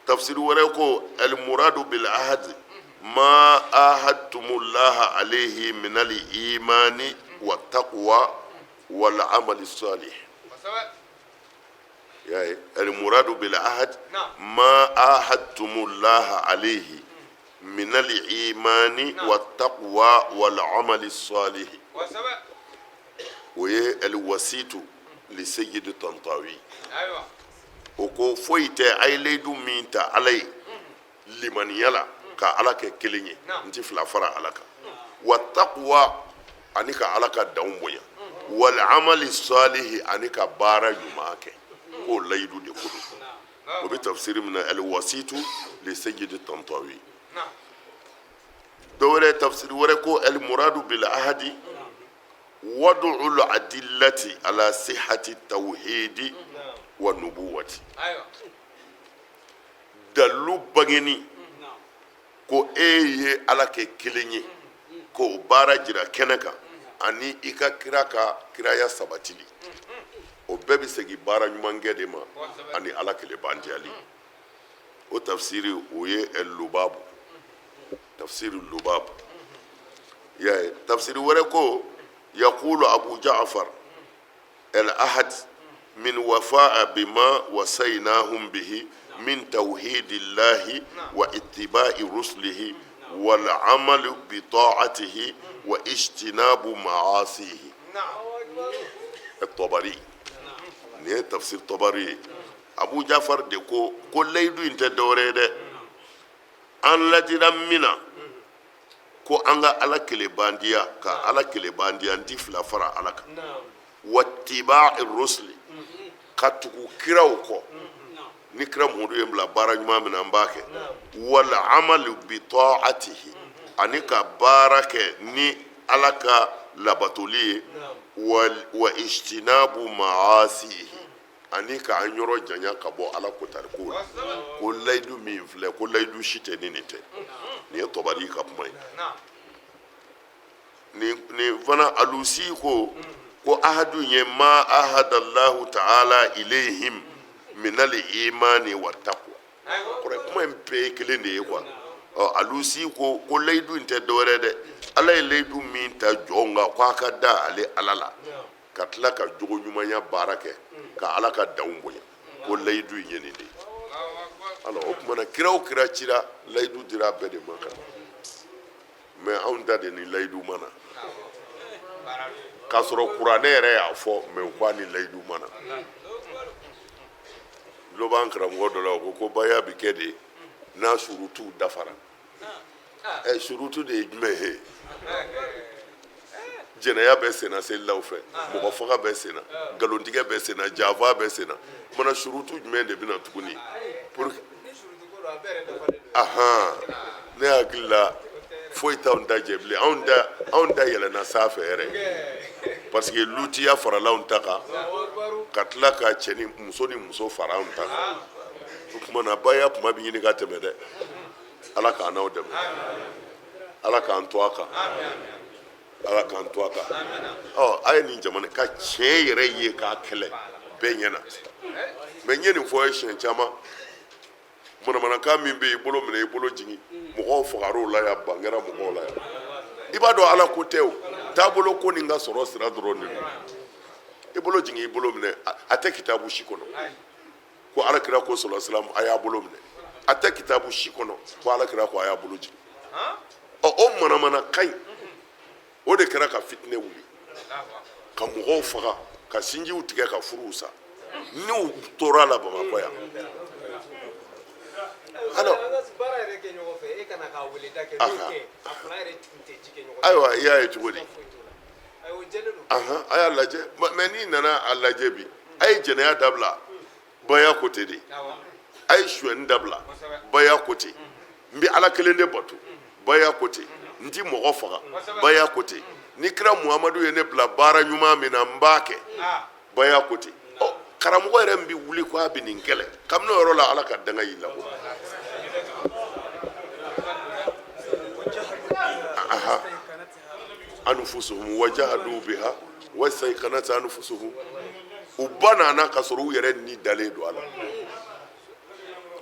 Tafsiri wɛrɛ ko al muradu bil ahadi ma ahadtumullaha alayhi min al imani wa taqwa wal amali salih. Ya ye, al muradu bil ahad ma ahadtumullaha alayhi min al imani wa taqwa wal amali salih. O ye al wasitu li sayyid Tantawi. O ko foyi tɛ, a ye layidu min ta Ala ye limaniya la, ka Ala kɛ kelen ye, n ti fila fara Ala kan, wa taqwa, ani ka Ala ka danw bonya, wal amali salihi, ani ka baara ɲuman kɛ, k'o layidu de ko don. O bɛ tafsiri min na, al wasitu li sayyid Tantawi. Dɔ wɛrɛ, tafsiri wɛrɛ ko al muradu bil ahadi wadu'ul adillati ala sihati tawhidi wa nubuwati, dalilu bangeni ko e ye Ala kɛ kelen ye, k'o baara jira kɛnɛ kan, ani i ka kira ka kiraya sabatili, o bɛɛ bɛ segin baara ɲumankɛ de ma ani Ala kelebantiyali. O tafsiri, o ye lubabu, tafsiri lubabu. Ya ye, tafsiri wɛrɛ ko yaqulu Abu Ja'far al ahad min wafa'a bima wasaynahum bihi. Min tawhidillahi wa ittiba'i rusulihi wal amalu bi ta'atihi wa ijtinabu ma'asihi. Tabari, nin ye tafsir Tabari ye. Abu Jafar de ko ko layidu in tɛ dɔwɛrɛ ye dɛ, an ladira min na ko an ka Ala kelenbandiya, ka Ala kelenbandiya, n ti fila fara Ala kan, wattiba'i rusuli, ka tugu kiraw kɔ, ni kira Muhamadu ye n bila baara ɲuman min na, n b'a kɛ, wal amalu bi ta'atihi, ani ka baara kɛ ni Ala ka labatoli ye, wa ijtinabu ma'asihi, ani k'an yɔrɔ janya ka bɔ Ala kotariko la. Ko layidu min filɛ, ko layidu si tɛ ni nin tɛ. Nin ye Tɔbari ka kuma ye. Nin fana, Alusi ko ko ahadu ye ma ahadallahu ta'ala ilayhim minal imani wa taqwa. Kɔrɔ kuma in bɛɛ ye kelen de ye quoi. Ɔ, Alusi ko ko layidu in tɛ dɔwɛrɛ dɛ, Ala ye layidu min ta jɔnw kan k'a ka da ale Ala la, ka tila ka jogo ɲumanya baara kɛ, ka Ala ka danw bonya, ko layidu in ye nin de ye. Alors, o tuma na, kira o kira cira, layidu dira a bɛɛ de ma kan, mais anw ta de ni layidu ma na, k'a sɔrɔ kuranɛ yɛrɛ y'a fɔ, mais u k'a ni layidu ma na. Tulo b'an karamɔgɔ dɔ la, o ko ko baya bɛ kɛ de n'a surutu dafara. Ɛ, surutu de ye jumɛn ye? Jɛnɛya bɛ senna selilaw fɛ, mɔgɔ faga bɛ senna, nkalontigɛ bɛ senna, janfa bɛ senna. Mana surutu jumɛn de bɛna tuguni pour ahan? Ne hakili la, foyi t'anw ta jɛ bilen. Anw ta yɛlɛnna sanfɛ yɛrɛ, parce que lutiya farala anw ta kan, ka tila ka cɛ ni muso ni muso fara anw ta kan. O tuma na, baya kuma bɛ ɲini ka tɛmɛ dɛ. Ala k'an n'aw dɛmɛ, Ala k'an to a kan, Ala k'an to a kan. Ɔ, a ye nin jamana ka tiɲɛ yɛrɛ ye k'a kɛlɛ bɛɛ ɲɛna. Mais n ye nin fɔ ye siɲɛ caman, manamanakan min bɛ yen, i bolo minɛ, i bolo jigin, mɔgɔw fagar'o la yan, ban kɛra mɔgɔw la yan. I b'a dɔn, Ala ko tɛ, o taabolo ko nin ka sɔrɔ sira dɔrɔn de don. I bolo jigin, i bolo minɛ, a tɛ kitabu si kɔnɔ ko Ala kira ko sɔlɔ silam a y'a bolo minɛ. A tɛ kitabu si kɔnɔ ko Ala kira ko a y'a bolo jigin. Ɔ, o manamanakan in, o de kɛra ka fitinɛ wuli, ka mɔgɔw faga, ka sinjiw tigɛ, ka furuw sa. N'u tora la Bamakɔ yan, alors Baara yɛrɛ kɛ ɲɔgɔn fɛ, e kana k'a weleda kɛ, n'o tɛ, a fila yɛrɛ tun tɛ ji kɛ ɲɔgɔn fɛ. Ayiwa, i y'a ye cogo di? Foyi t'o la. Ayi, o jɛlen don. Ahan, a y'a lajɛ. Mais n'i nana a lajɛ bi, a ye jɛnɛya dabila, baya ko ten de. A ye sonyɛni dabila, baya ko ten. N bɛ Ala kelen de bato, baya ko ten. N ti mɔgɔ faga, baya ko ten. Ni kira Muhamadu ye ne bila baara ɲuman min na, n b'a kɛ, baya ko ten. Ɔ, karamɔgɔ yɛrɛ min bɛ wuli ko a bɛ nin kɛlɛ, kabini o yɔrɔ la, Ala ka danga y'i labɔ. Aha, anfusuhum wajahadu biha wastayqanatha anfusuhum. U ba nana ka sɔrɔ u yɛrɛ ni dalen don a la.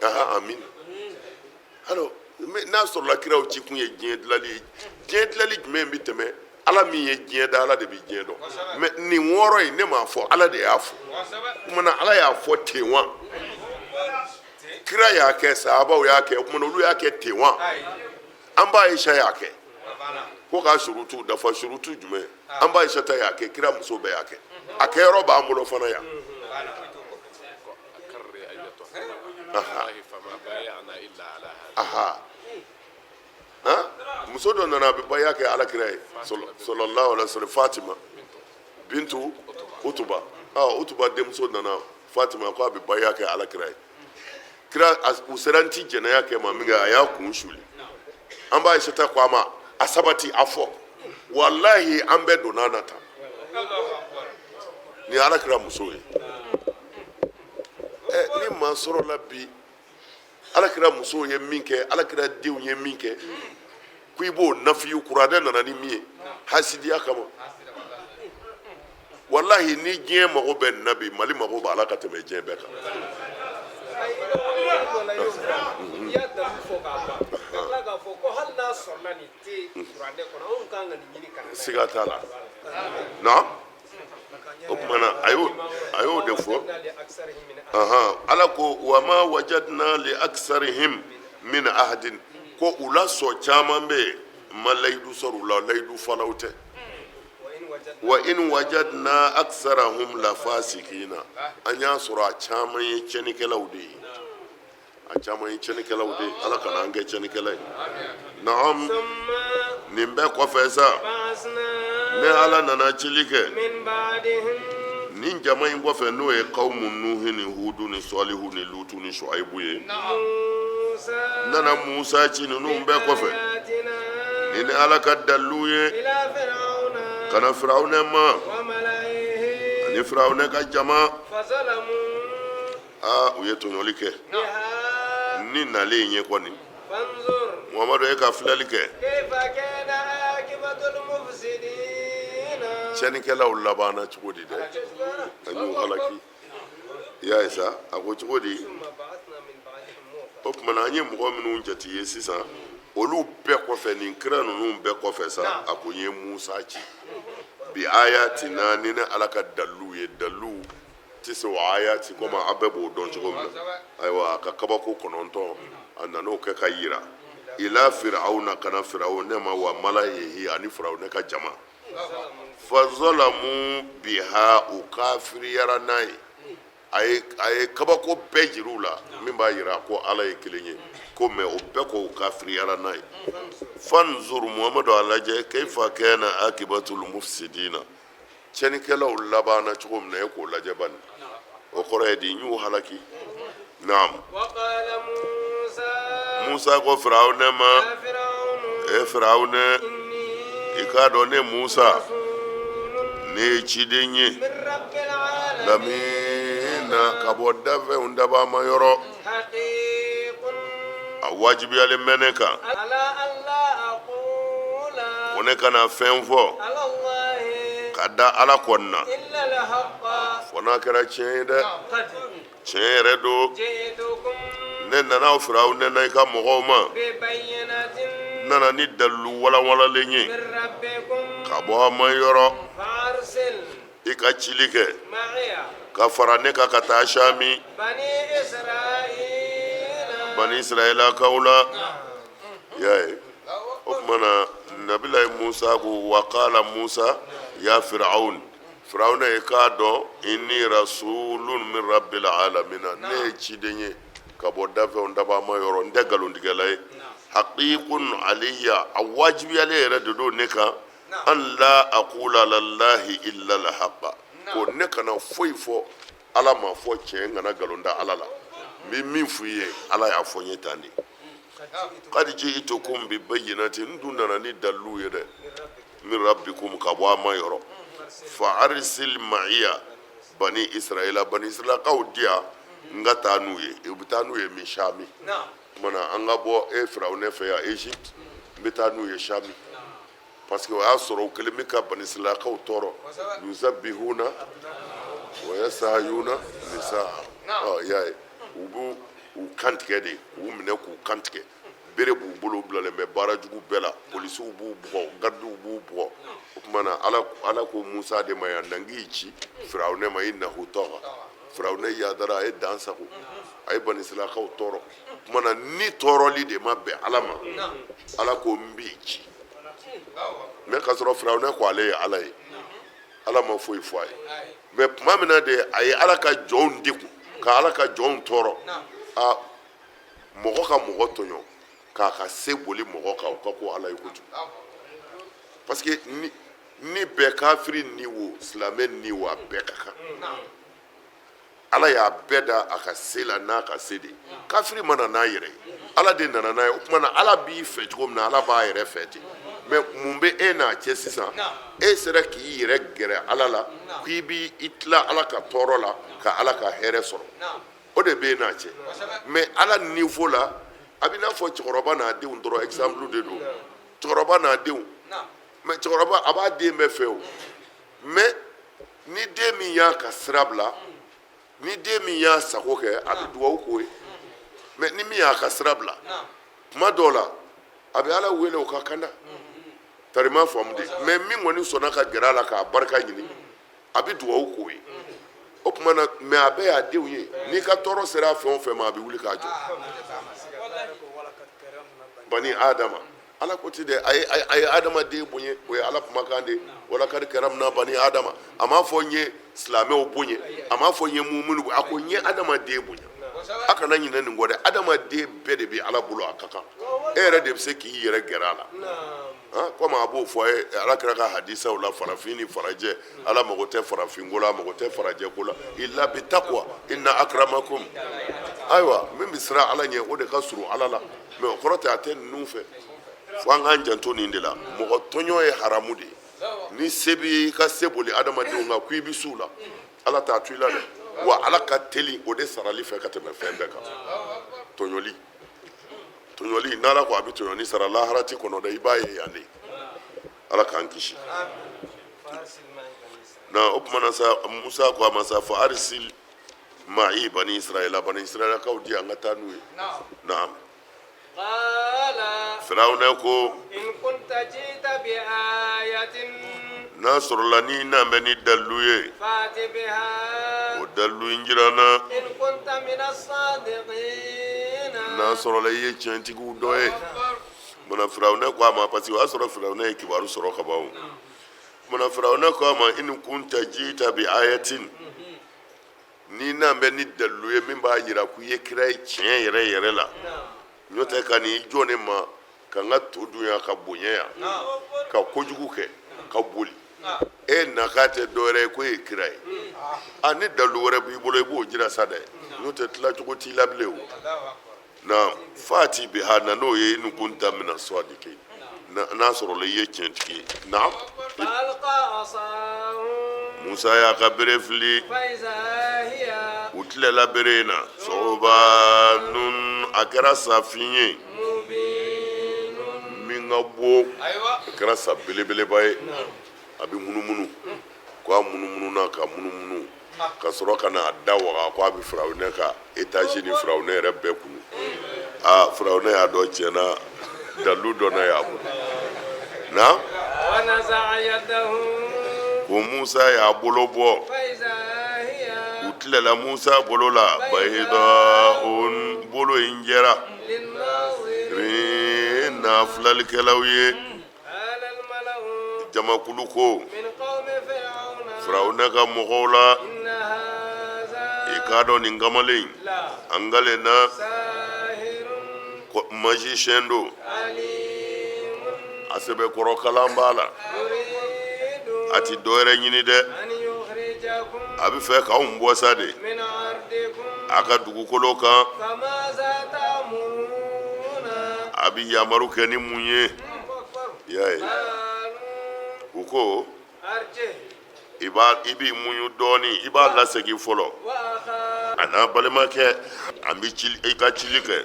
Aha, amin. Alors, n'a sɔrɔla kiraw ci kun ye diɲɛ dilali ye, diɲɛ dilali jumɛn bɛ tɛmɛ Ala min ye diɲɛ da, Ala de bɛ diɲɛ dɔn? Mais nin wɔɔrɔ in, ne m'a fɔ, Ala de y'a fɔ. O kumana, Ala y'a fɔ ten wa, kira y'a kɛ, sahabaw y'a kɛ. O kumana, olu y'a kɛ ten wa, an ba Ayisa y'a kɛ ko k'a surutu dafa. Surutu jumɛn? An ba Ayisa ta y'a kɛ, kira muso bɛɛ y'a kɛ, a kɛyɔrɔ b'an bolo fana yan. أكرر أيتها والله فما بايعنا إلا على هذا. Aha, han, muso dɔ nana, a bɛ baya kɛ Ala kira ye sallallahu alaihi wasallam, Fatima bintu Utuba. Ɔ, Utuba denmuso nana, Fatima, ko a bɛ baya kɛ Ala kira ye. Kira u sera n ti jɛnɛya kɛ ma min kɛ, a y'a kun suli. An b'a Ayisata ko a ma, a sabati, a fɔ walahi, an bɛɛ donna na tan. Nin ye Ala kira muso ye. Ɛ, ni maa sɔrɔla bi, Ala kira musow ye min kɛ, Ala kira denw ye min kɛ, ko i b'o nafiyu, kuranɛ nana ni min ye, hasidiya kama, walahi, ni diɲɛ mago bɛ nin na bi, Mali mago b'a la ka tɛmɛ diɲɛ bɛɛ kan. Ayi, i ka wele dɔ la, i y'o fɔ, i y'a dalu fɔ k'a ban, ka tila k'a fɔ ko hali n'a sɔrɔla nin tɛ kuranɛ kɔnɔ, anw kan ka nin ɲini ka na n'a ye. Siga t'a la, naam. O tuma na a y'o de fɔ. Ala ko wa ma wajadna li aksarihim min ahadin, ko u la sɔn caman bɛ yen n ma layidu sɔrɔ u la, layidu falaw tɛ. Wa in wajadna aksarahum la fasikina, an y'a sɔrɔ a caman ye tiɲɛnikɛlaw de ye, a caman ye tiɲɛnikɛlaw de ye. Ala kana an kɛ tiɲɛnikɛla ye. Naam, nin bɛɛ kɔfɛ sa, ne Ala nana cili kɛ nin jama in kɔfɛ, n'o ye kawmu Nuhi ni Hudu ni Sɔlihu ni Lutu ni Suwayibu ye. N nana Musa ci ninnu bɛɛ kɔfɛ ni ni Ala ka dalilu ye ka na Firawunɛ ma ani Firawunɛ ka jama. Aa, u ye tɔɲɔli kɛ ni nalen in ye kɔni. Muhamadu, e ka filɛli kɛ, tiɲɛnikɛlaw labanna cogo di dɛ? An y'u halaki. I y'a ye sa, a ko cogo di? O tuma na an ye mɔgɔ minnu jate ye sisan, olu bɛɛ kɔfɛ, nin kira ninnu bɛɛ kɔfɛ sa, a ko n ye Musa ci bi ayatina, ni ne Ala ka dalilu ye. Dalilu tɛ se o ayati komi aw bɛɛ b'o dɔn cogo min na. Ayiwa, a ka kabako 9, a nan'o kɛ ka yira ila firawuna, ka na firawunɛ ma, wa malayihi, ani firawunɛ ka jama. Fazalamu biha, u kafiriyara n'a ye. A ye kabako bɛɛ jira u la min b'a yira ko Ala ye kelen ye ko, mɛ o bɛɛ ko u kafiriyara n'a ye. Fanzur, Muhamadu, a lajɛ, keifa kana akibatul mufsidina, tiɲɛnikɛlaw labanna cogo min na, e k'o lajɛ bani. O kɔrɔ ye di? N y'u halaki. Naam, Musa ko Firawunɛ ma, e Firawunɛ, i k'a dɔn ne Musa, ne ye ciden ye lamina, ka bɔ dafɛnw dabaa ma yɔrɔ. A wajibiyalen bɛ ne kan ko ne kana fɛn fɔ ka da Ala kɔni na, fo n'a kɛra tiɲɛ ye dɛ. Tiɲɛ yɛrɛ don. Ne nana Firawunɛ na i ka mɔgɔw ma, n nana ni dalilu walanwalalen ye ka bɔ a ma yɔrɔ. I ka cili kɛ ka fara ne kan ka taa Sami bani Israɛlakaw la. I y'a ye, o tuma na nabilayi Musa ko wa kala Musa ya Firawun, Firawuna, i k'a dɔn inni rasulun min rabbil alamina, ne ye ciden ye ka bɔ dafɛnw dabaa ma yɔrɔ, n tɛ nkalontigɛla ye. Haqiqun alayya, a wajibiyalen yɛrɛ de don ne kan, an la aqula alallahi illa alhaqa, ko ne kana foyi fɔ Ala ma fɔ tiɲɛ, n kana nkalon da Ala la. N bɛ min f'i ye, Ala y'a fɔ n ye tan de. Qad ji'tukum bi bayyinatin, n dun nana ni dalilu ye dɛ, min rabbikum, ka bɔ a ma yɔrɔ. Fa arsil ma'iya bani israila, bani israilakaw di yan n ka taa n'u ye. U bɛ taa n'u ye min? Shami. Tuma na an ka bɔ e Firawunɛ fɛ yan Egypte, n bɛ taa n'u ye Shami, parce que o y'a sɔrɔ u kɛlen bɛ ka bani israilakaw tɔɔrɔ, yuzabihuna wa yasahayuna nisaa. Ɔ, i y'a ye, u b'u u kantigɛ de, k'u minɛ k'u kantigɛ, bere b'u bolo, u bilalen bɛ baara jugu bɛɛ la, polisiw b'u bugɔ, garidiw b'u bugɔ. O tuma na Ala ko Musa de ma yan na n k'i ci Firawunɛ ma, innahu taga, Firawunɛ yadara, a ye dan sago, a ye bani israilakaw tɔɔrɔ. O tuma na ni tɔɔrɔli de ma bɛn Ala ma, Ala ko n b'i ci. Mɛ k'a sɔrɔ Firawunɛ ko ale ye Ala ye, Ala ma foyi fɔ a ye. Mɛ tuma min na de a ye Ala ka jɔnw degun, ka Ala ka jɔnw tɔɔrɔ, a mɔgɔ ka mɔgɔ tɔɲɔ k'a ka se boli mɔgɔ kan, o ka ko Ala ye kojugu. Parce que ni bɛɛ kafiri ni wo, silamɛ ni wo, a bɛɛ ka kan. Ala y'a bɛɛ da a ka se la n'a ka se de. Kafiri ma na n'a yɛrɛ ye, Ala de nana n'a ye. O tuma na Ala b'i fɛ cogo min na, Ala b'a yɛrɛ fɛ ten. Mɛ mun bɛ e n'a cɛ sisan? E sera k'i yɛrɛ gɛrɛ Ala la k'i b'i tila Ala ka tɔɔrɔ la ka Ala ka hɛrɛ sɔrɔ, o de bɛ e n'a cɛ. Mɛ Ala niveau la, a bɛ n'a fɔ cɛkɔrɔba n'a denw dɔrɔn, exemple de don, cɛkɔrɔba n'a denw. Mɛ cɛkɔrɔba a b'a den bɛɛ fɛ o, mɛ ni den min y'a ka sira bila, ni den min y'a sago kɛ, a bɛ dugawu k'o ye. Mɛ ni min y'a ka sira bila, tuma dɔw la a bɛ Ala wele o ka kanda tarima faamu de. Mɛ min kɔni sɔnna ka gɛrɛ a la k'a barika ɲini, A bɛ dugawu k'o ye. O tuma na, mais a bɛɛ y'a denw ye. N'i ka tɔɔrɔ sera fɛn o fɛn ma, a bɛ wuli k'a jɔ. Bani Adama, Ala ko ten dɛ, a ye adamaden bonya, o ye Ala kumakan de ye. Walakadi karamna bani Adama. A m'a fɔ n ye silamɛw bonya, a m'a fɔ n ye muminu bonya, a ko n ye adamaden bonya. A kana ɲinɛ nin kɔ dɛ, adamaden bɛɛ de bɛ Ala bolo, a ka kan e yɛrɛ de bɛ se k'i yɛrɛ gɛrɛ a la. Komi a b'o fɔ a ye Ala kira ka hadisaw la, farafin ni farajɛ, Ala mago tɛ farafin ko la, a mago tɛ farajɛ ko la, illa bi taqwa inna akramakum. Ayiwa, min bɛ siran Ala ɲɛ, o de ka surun Ala la. Mais o kɔrɔ tɛ a tɛ ninnu fɛ. Fo an k'an janto nin de la. Mɔgɔ tɔɲɔ ye haramu de ye. Ni se b'i ye, i ka se boli adamadenw kan ko i bɛ s'u la, Ala t'a to i la dɛ. Wa Ala ka teli o de sarali fɛ ka tɛmɛ fɛn bɛɛ kan. Tɔɲɔli, tɔɲɔli, n'Ala ko a bɛ tɔɲɔni sara, lahara ti kɔnɔ dɛ, i b'a ye yan de. Ala k'an kisi. Na o tuma na sa, Musa ko a ma sa, fa arisil ma'i bani Israila, bani Israilakaw di an ka taa n'u ye. Naam. Firawuna ko, n'a sɔrɔla n'i nan bɛ ni dalilu ye, o dalilu in jira n na, n'a sɔrɔla i ye tiɲɛtigiw dɔ ye. Munna Firawuna ko a ma? Parce que o y'a sɔrɔ Firawuna ye kibaru sɔrɔ ka ban. O munna Firawuna ko a ma, in kunta jita bi ayatin, n'i nan bɛ ni dalilu ye min b'a jira k'i ye kira ye tiɲɛ yɛrɛ yɛrɛ la, n'o tɛ ka n'i jɔ ne ma ka n ka to dun yan, ka bonya yan, ka kojugu kɛ, ka boli, e na k'a tɛ dɔwɛrɛ ye ko e ye kira ye. A ni dalilu wɛrɛ b'i bolo, i b'o jira sa dɛ, n'o tɛ tilacogo t'i la bilen. O na fati biha, na n'o ye, in kunta mina sadiqin, n'a sɔrɔla i ye tiɲɛtigi ye. Naam. Musa y'a ka bere fili, u tilela bere in na, sobanun, a kɛra safin ye min ka bon, a kɛra sa belebeleba ye, a bɛ munumunu. Ko a munumununa ka munumunu ka sɔrɔ ka na a da waga ko a bɛ Firawunɛ ka etazi ni Firawunɛ yɛrɛ bɛɛ kunu. Aa, Firawunɛ y'a dɔn tiɲɛ na dalilu dɔ n'a y'a bolo na. Ko Musa y'a bolo bɔ, u tilela Musa bolo la, bayida, o bolo in jɛra na filɛlikɛlaw ye. Jamakulu ko Firawuna ka mɔgɔw la, i k'a dɔn nin kamalen an kalen na magicien don, a sɛbɛkɔrɔ kalan b'a la, a ti dɔwɛrɛ ɲini dɛ, a bɛ fɛ k'anw bɔ sa de a ka dugukolo kan. A bɛ yamaru kɛ ni mun ye? I y'a ye, u ko i b'a i b'i muɲu dɔɔni, i b'a lasegin fɔlɔ, a n'a balimakɛ, an bɛ cili, i ka cili kɛ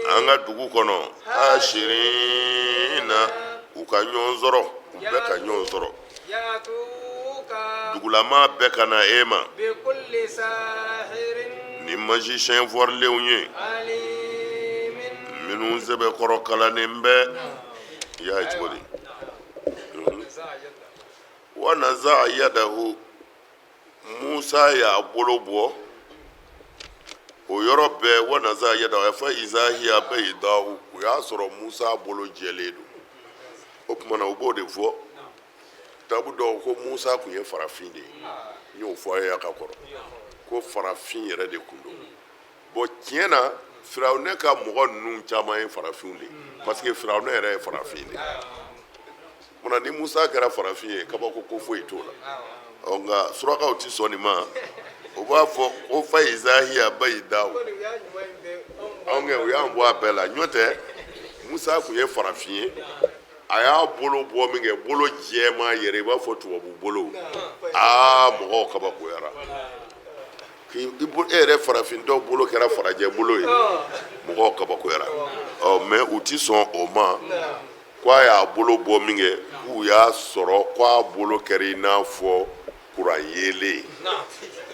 an ka dugu kɔnɔ, hashirina, u ka ɲɔgɔn sɔrɔ, u bɛɛ ka ɲɔgɔn sɔrɔ, dugulamaa bɛɛ ka na e ma ni magicien fɔrilenw ye minnu sɛbɛkɔrɔ kalannen bɛ. I y'a ye cogo di? Wa naza yadahu, Musa y'a bolo bɔ o yɔrɔ bɛɛ. Wa naza yadahu fa iza hiya baydahu, o y'a sɔrɔ Musa bolo jɛlen don. O tuma na, u b'o de fɔ tabu dɔw ko Musa tun ye farafin de ye. N y'o fɔ a ye a ka kɔrɔ, ko farafin yɛrɛ de tun don. Bon, tiɲɛ na, Firawunɛ ka mɔgɔ ninnu caman ye farafinw de ye, parce que Firawunɛ yɛrɛ ye farafin de ye. Munna ni Musa kɛra farafin ye, kabako ko foyi t'o la. Ɔ, nka surakaw tɛ sɔn nin ma, u b'a fɔ ko fa iza hiya bayidaw. Anw kɛ, u y'an bɔ a bɛɛ la. N'o tɛ, Musa tun ye farafin ye. A y'a bolo bɔ min kɛ, bolo jɛman yɛrɛ, i b'a fɔ tubabu bolo. Aa, mɔgɔw kabakoyara k'i e yɛrɛ farafin dɔw bolo kɛra farajɛ bolo ye, mɔgɔw kabakoyara. Ɔ, mais u ti sɔn o ma ko a y'a bolo bɔ min kɛ, k'u y'a sɔrɔ ko a bolo kɛra i n'a fɔ kuran yeelen,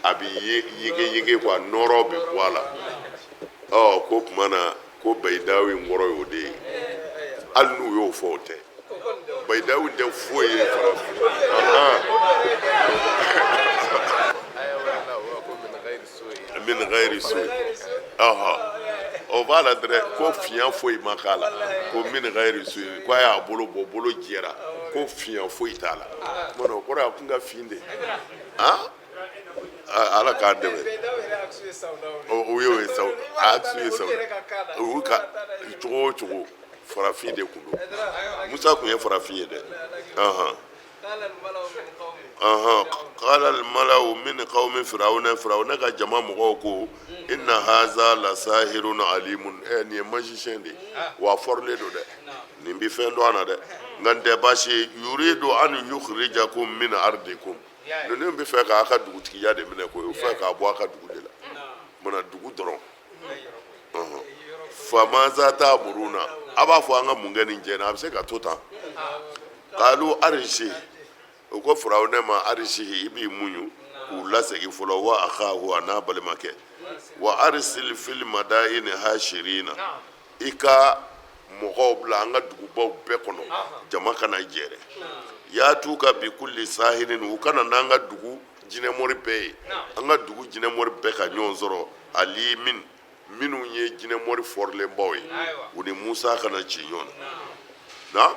a bɛ yege yege quoi, nɔrɔ bɛ bɔ a la. Ɔ, ko tuma na ko bayidaw in kɔrɔ y'o de ye. Hali n'u y'o fɔ, o tɛ. Bayidawu tɛ foyi ye farafin. Aya wɛrɛ la, o ko min ghayri su'in. Min ghayri su'in, ɔhɔ, o b'a la dɛrɛ, ko fiɲɛ foyi ma k'a la, ko min ghayri su'in, ko a y'a bolo bɔ, bolo jɛra, ko fiɲɛ foyi t'a la. Tuma na o kɔrɔ ye a kun ka fin de. Han, Ala k'an dɛmɛ. O y'o ye sa, a axe ye sa, o ka cogo o cogo, farafin de kun don. Musa kun ye farafin ye dɛ. Ɔhɔn ɔhɔn. Qala al-mala'u min qawmi firawuna, Firawuna ka jama mɔgɔw ko inna haza la sahirun alimun. Ɛ, nin ye magicien de ye wa, a fɔrilen don dɛ, nin bi fɛn dɔn a na dɛ, nka n tɛ baasi ye. Yuridu an yukhrijakum min ardikum, ninnu bɛ fɛ k'a ka dugutigiya de minɛ koyi, u fɛ k'a bɔ a ka dugu de la, mana dugu dɔrɔn. Famaza ta'muruna, a b'a fɔ an ka mun kɛ nin cɛ in na? A bɛ se ka to tan. Qalu arji, u ko Firawunɛ ma, arji, i b'i muɲu k'u lasegin fɔlɔ, wa akhahu, a n'a balimakɛ, wa arsil fil madaini hashirina, i ka mɔgɔw bila an ka dugubaw bɛɛ kɔnɔ, jama kana jɛrɛ, yatuka bi kulli sahirin, u kana n'an ka dugu jinɛmori bɛɛ ye, an ka dugu jinɛmori bɛɛ ka ɲɔgɔn sɔrɔ, alimin, minnu ye jinɛmori fɔrilenbaw ye, u ni Musa kana ci ɲɔgɔn na. Na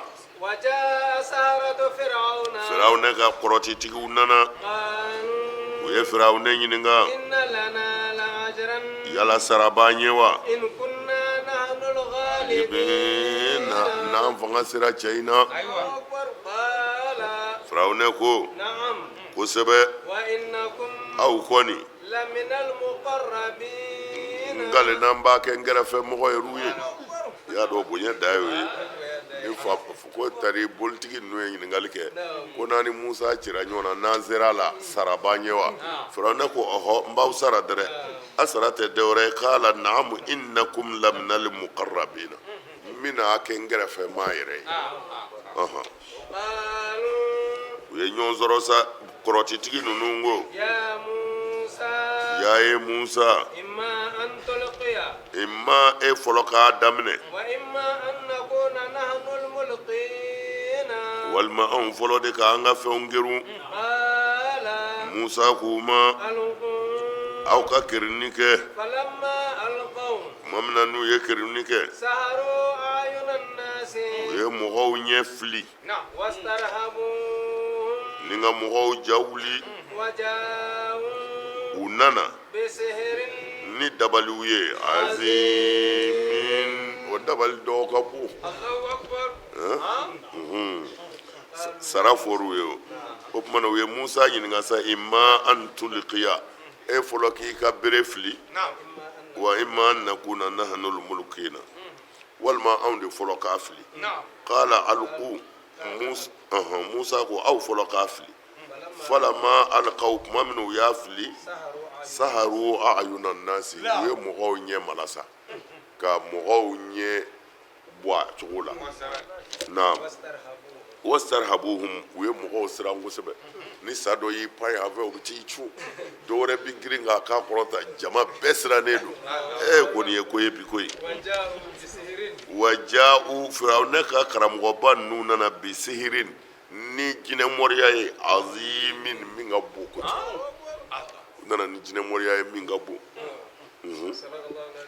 Firawunɛ ka kɔrɔtitigiw nana, u ye Firawunɛ ɲininka, yala sara b'an ye wa n'an fanga sera cɛ in na? Firawunɛ ko kosɛbɛ, aw kɔni n kalenna n b'a kɛ n kɛrɛfɛ mɔgɔ yɛrɛw ye. I y'a dɔn, bonya da y'o ye. Ni fa ko tari politiki ninnu ye ɲininkali kɛ ko n'an ni Musa cira ɲɔgɔn na, n'an sera a la, sara b'an ye wa? Firawunɛ ko ɔhɔ, n b'aw sara dɛrɛ, a sara tɛ dɔwɛrɛ ye. Kala naamu innakum laminal muqarrabina, n bɛna kɛ n kɛrɛfɛ maa yɛrɛ ye. Ɔhɔn, u ye ɲɔgɔn sɔrɔ sa, kɔrɔtitigi ninnu ko ya ye Musa, imma e fɔlɔ k'a daminɛ, walima anw fɔlɔ de k'an ka fɛnw gerun. Musa k'u ma, aw ka kerunni kɛ. Tuma min na n'u ye kerunni kɛ, u ye mɔgɔw ɲɛ fili ni ka mɔgɔw ja wuli. U nana ni dabaliw ye azimin, o dabali dɔw ka bon. Sara fɔr'u ye. O tuma na u ye Musa ɲininka sa, imma an tulqiya, e fɔlɔ k'i ka bere fili, wa imma an nakuna nahnul mulkina, walima anw de fɔlɔ k'a fili. Qala alqu, Musa ko aw fɔlɔ k'a fili. Falama alqaw, tuma min u y'a fili, saharu ayuna nasi, u ye mɔgɔw ɲɛ malasa ka mɔgɔw ɲɛ bɔ a cogo la. Naam, wastarhabuhum, u ye mɔgɔw siran kosɛbɛ. Ni sa dɔ y'i pan yan fɛ, u bɛ t'i cun, dɔ wɛrɛ bɛ girin k'a kan kɔrɔta, jama bɛɛ sirannen don. Ee, ko nin ye ko ye bi koyi. Wa ja'u, Firawunɛ ka karamɔgɔba ninnu nana bi sihirin, ni jinɛmɔriya ye, azimin, min ka bon kojugu. U nana ni jinɛmɔriya ye min ka bon.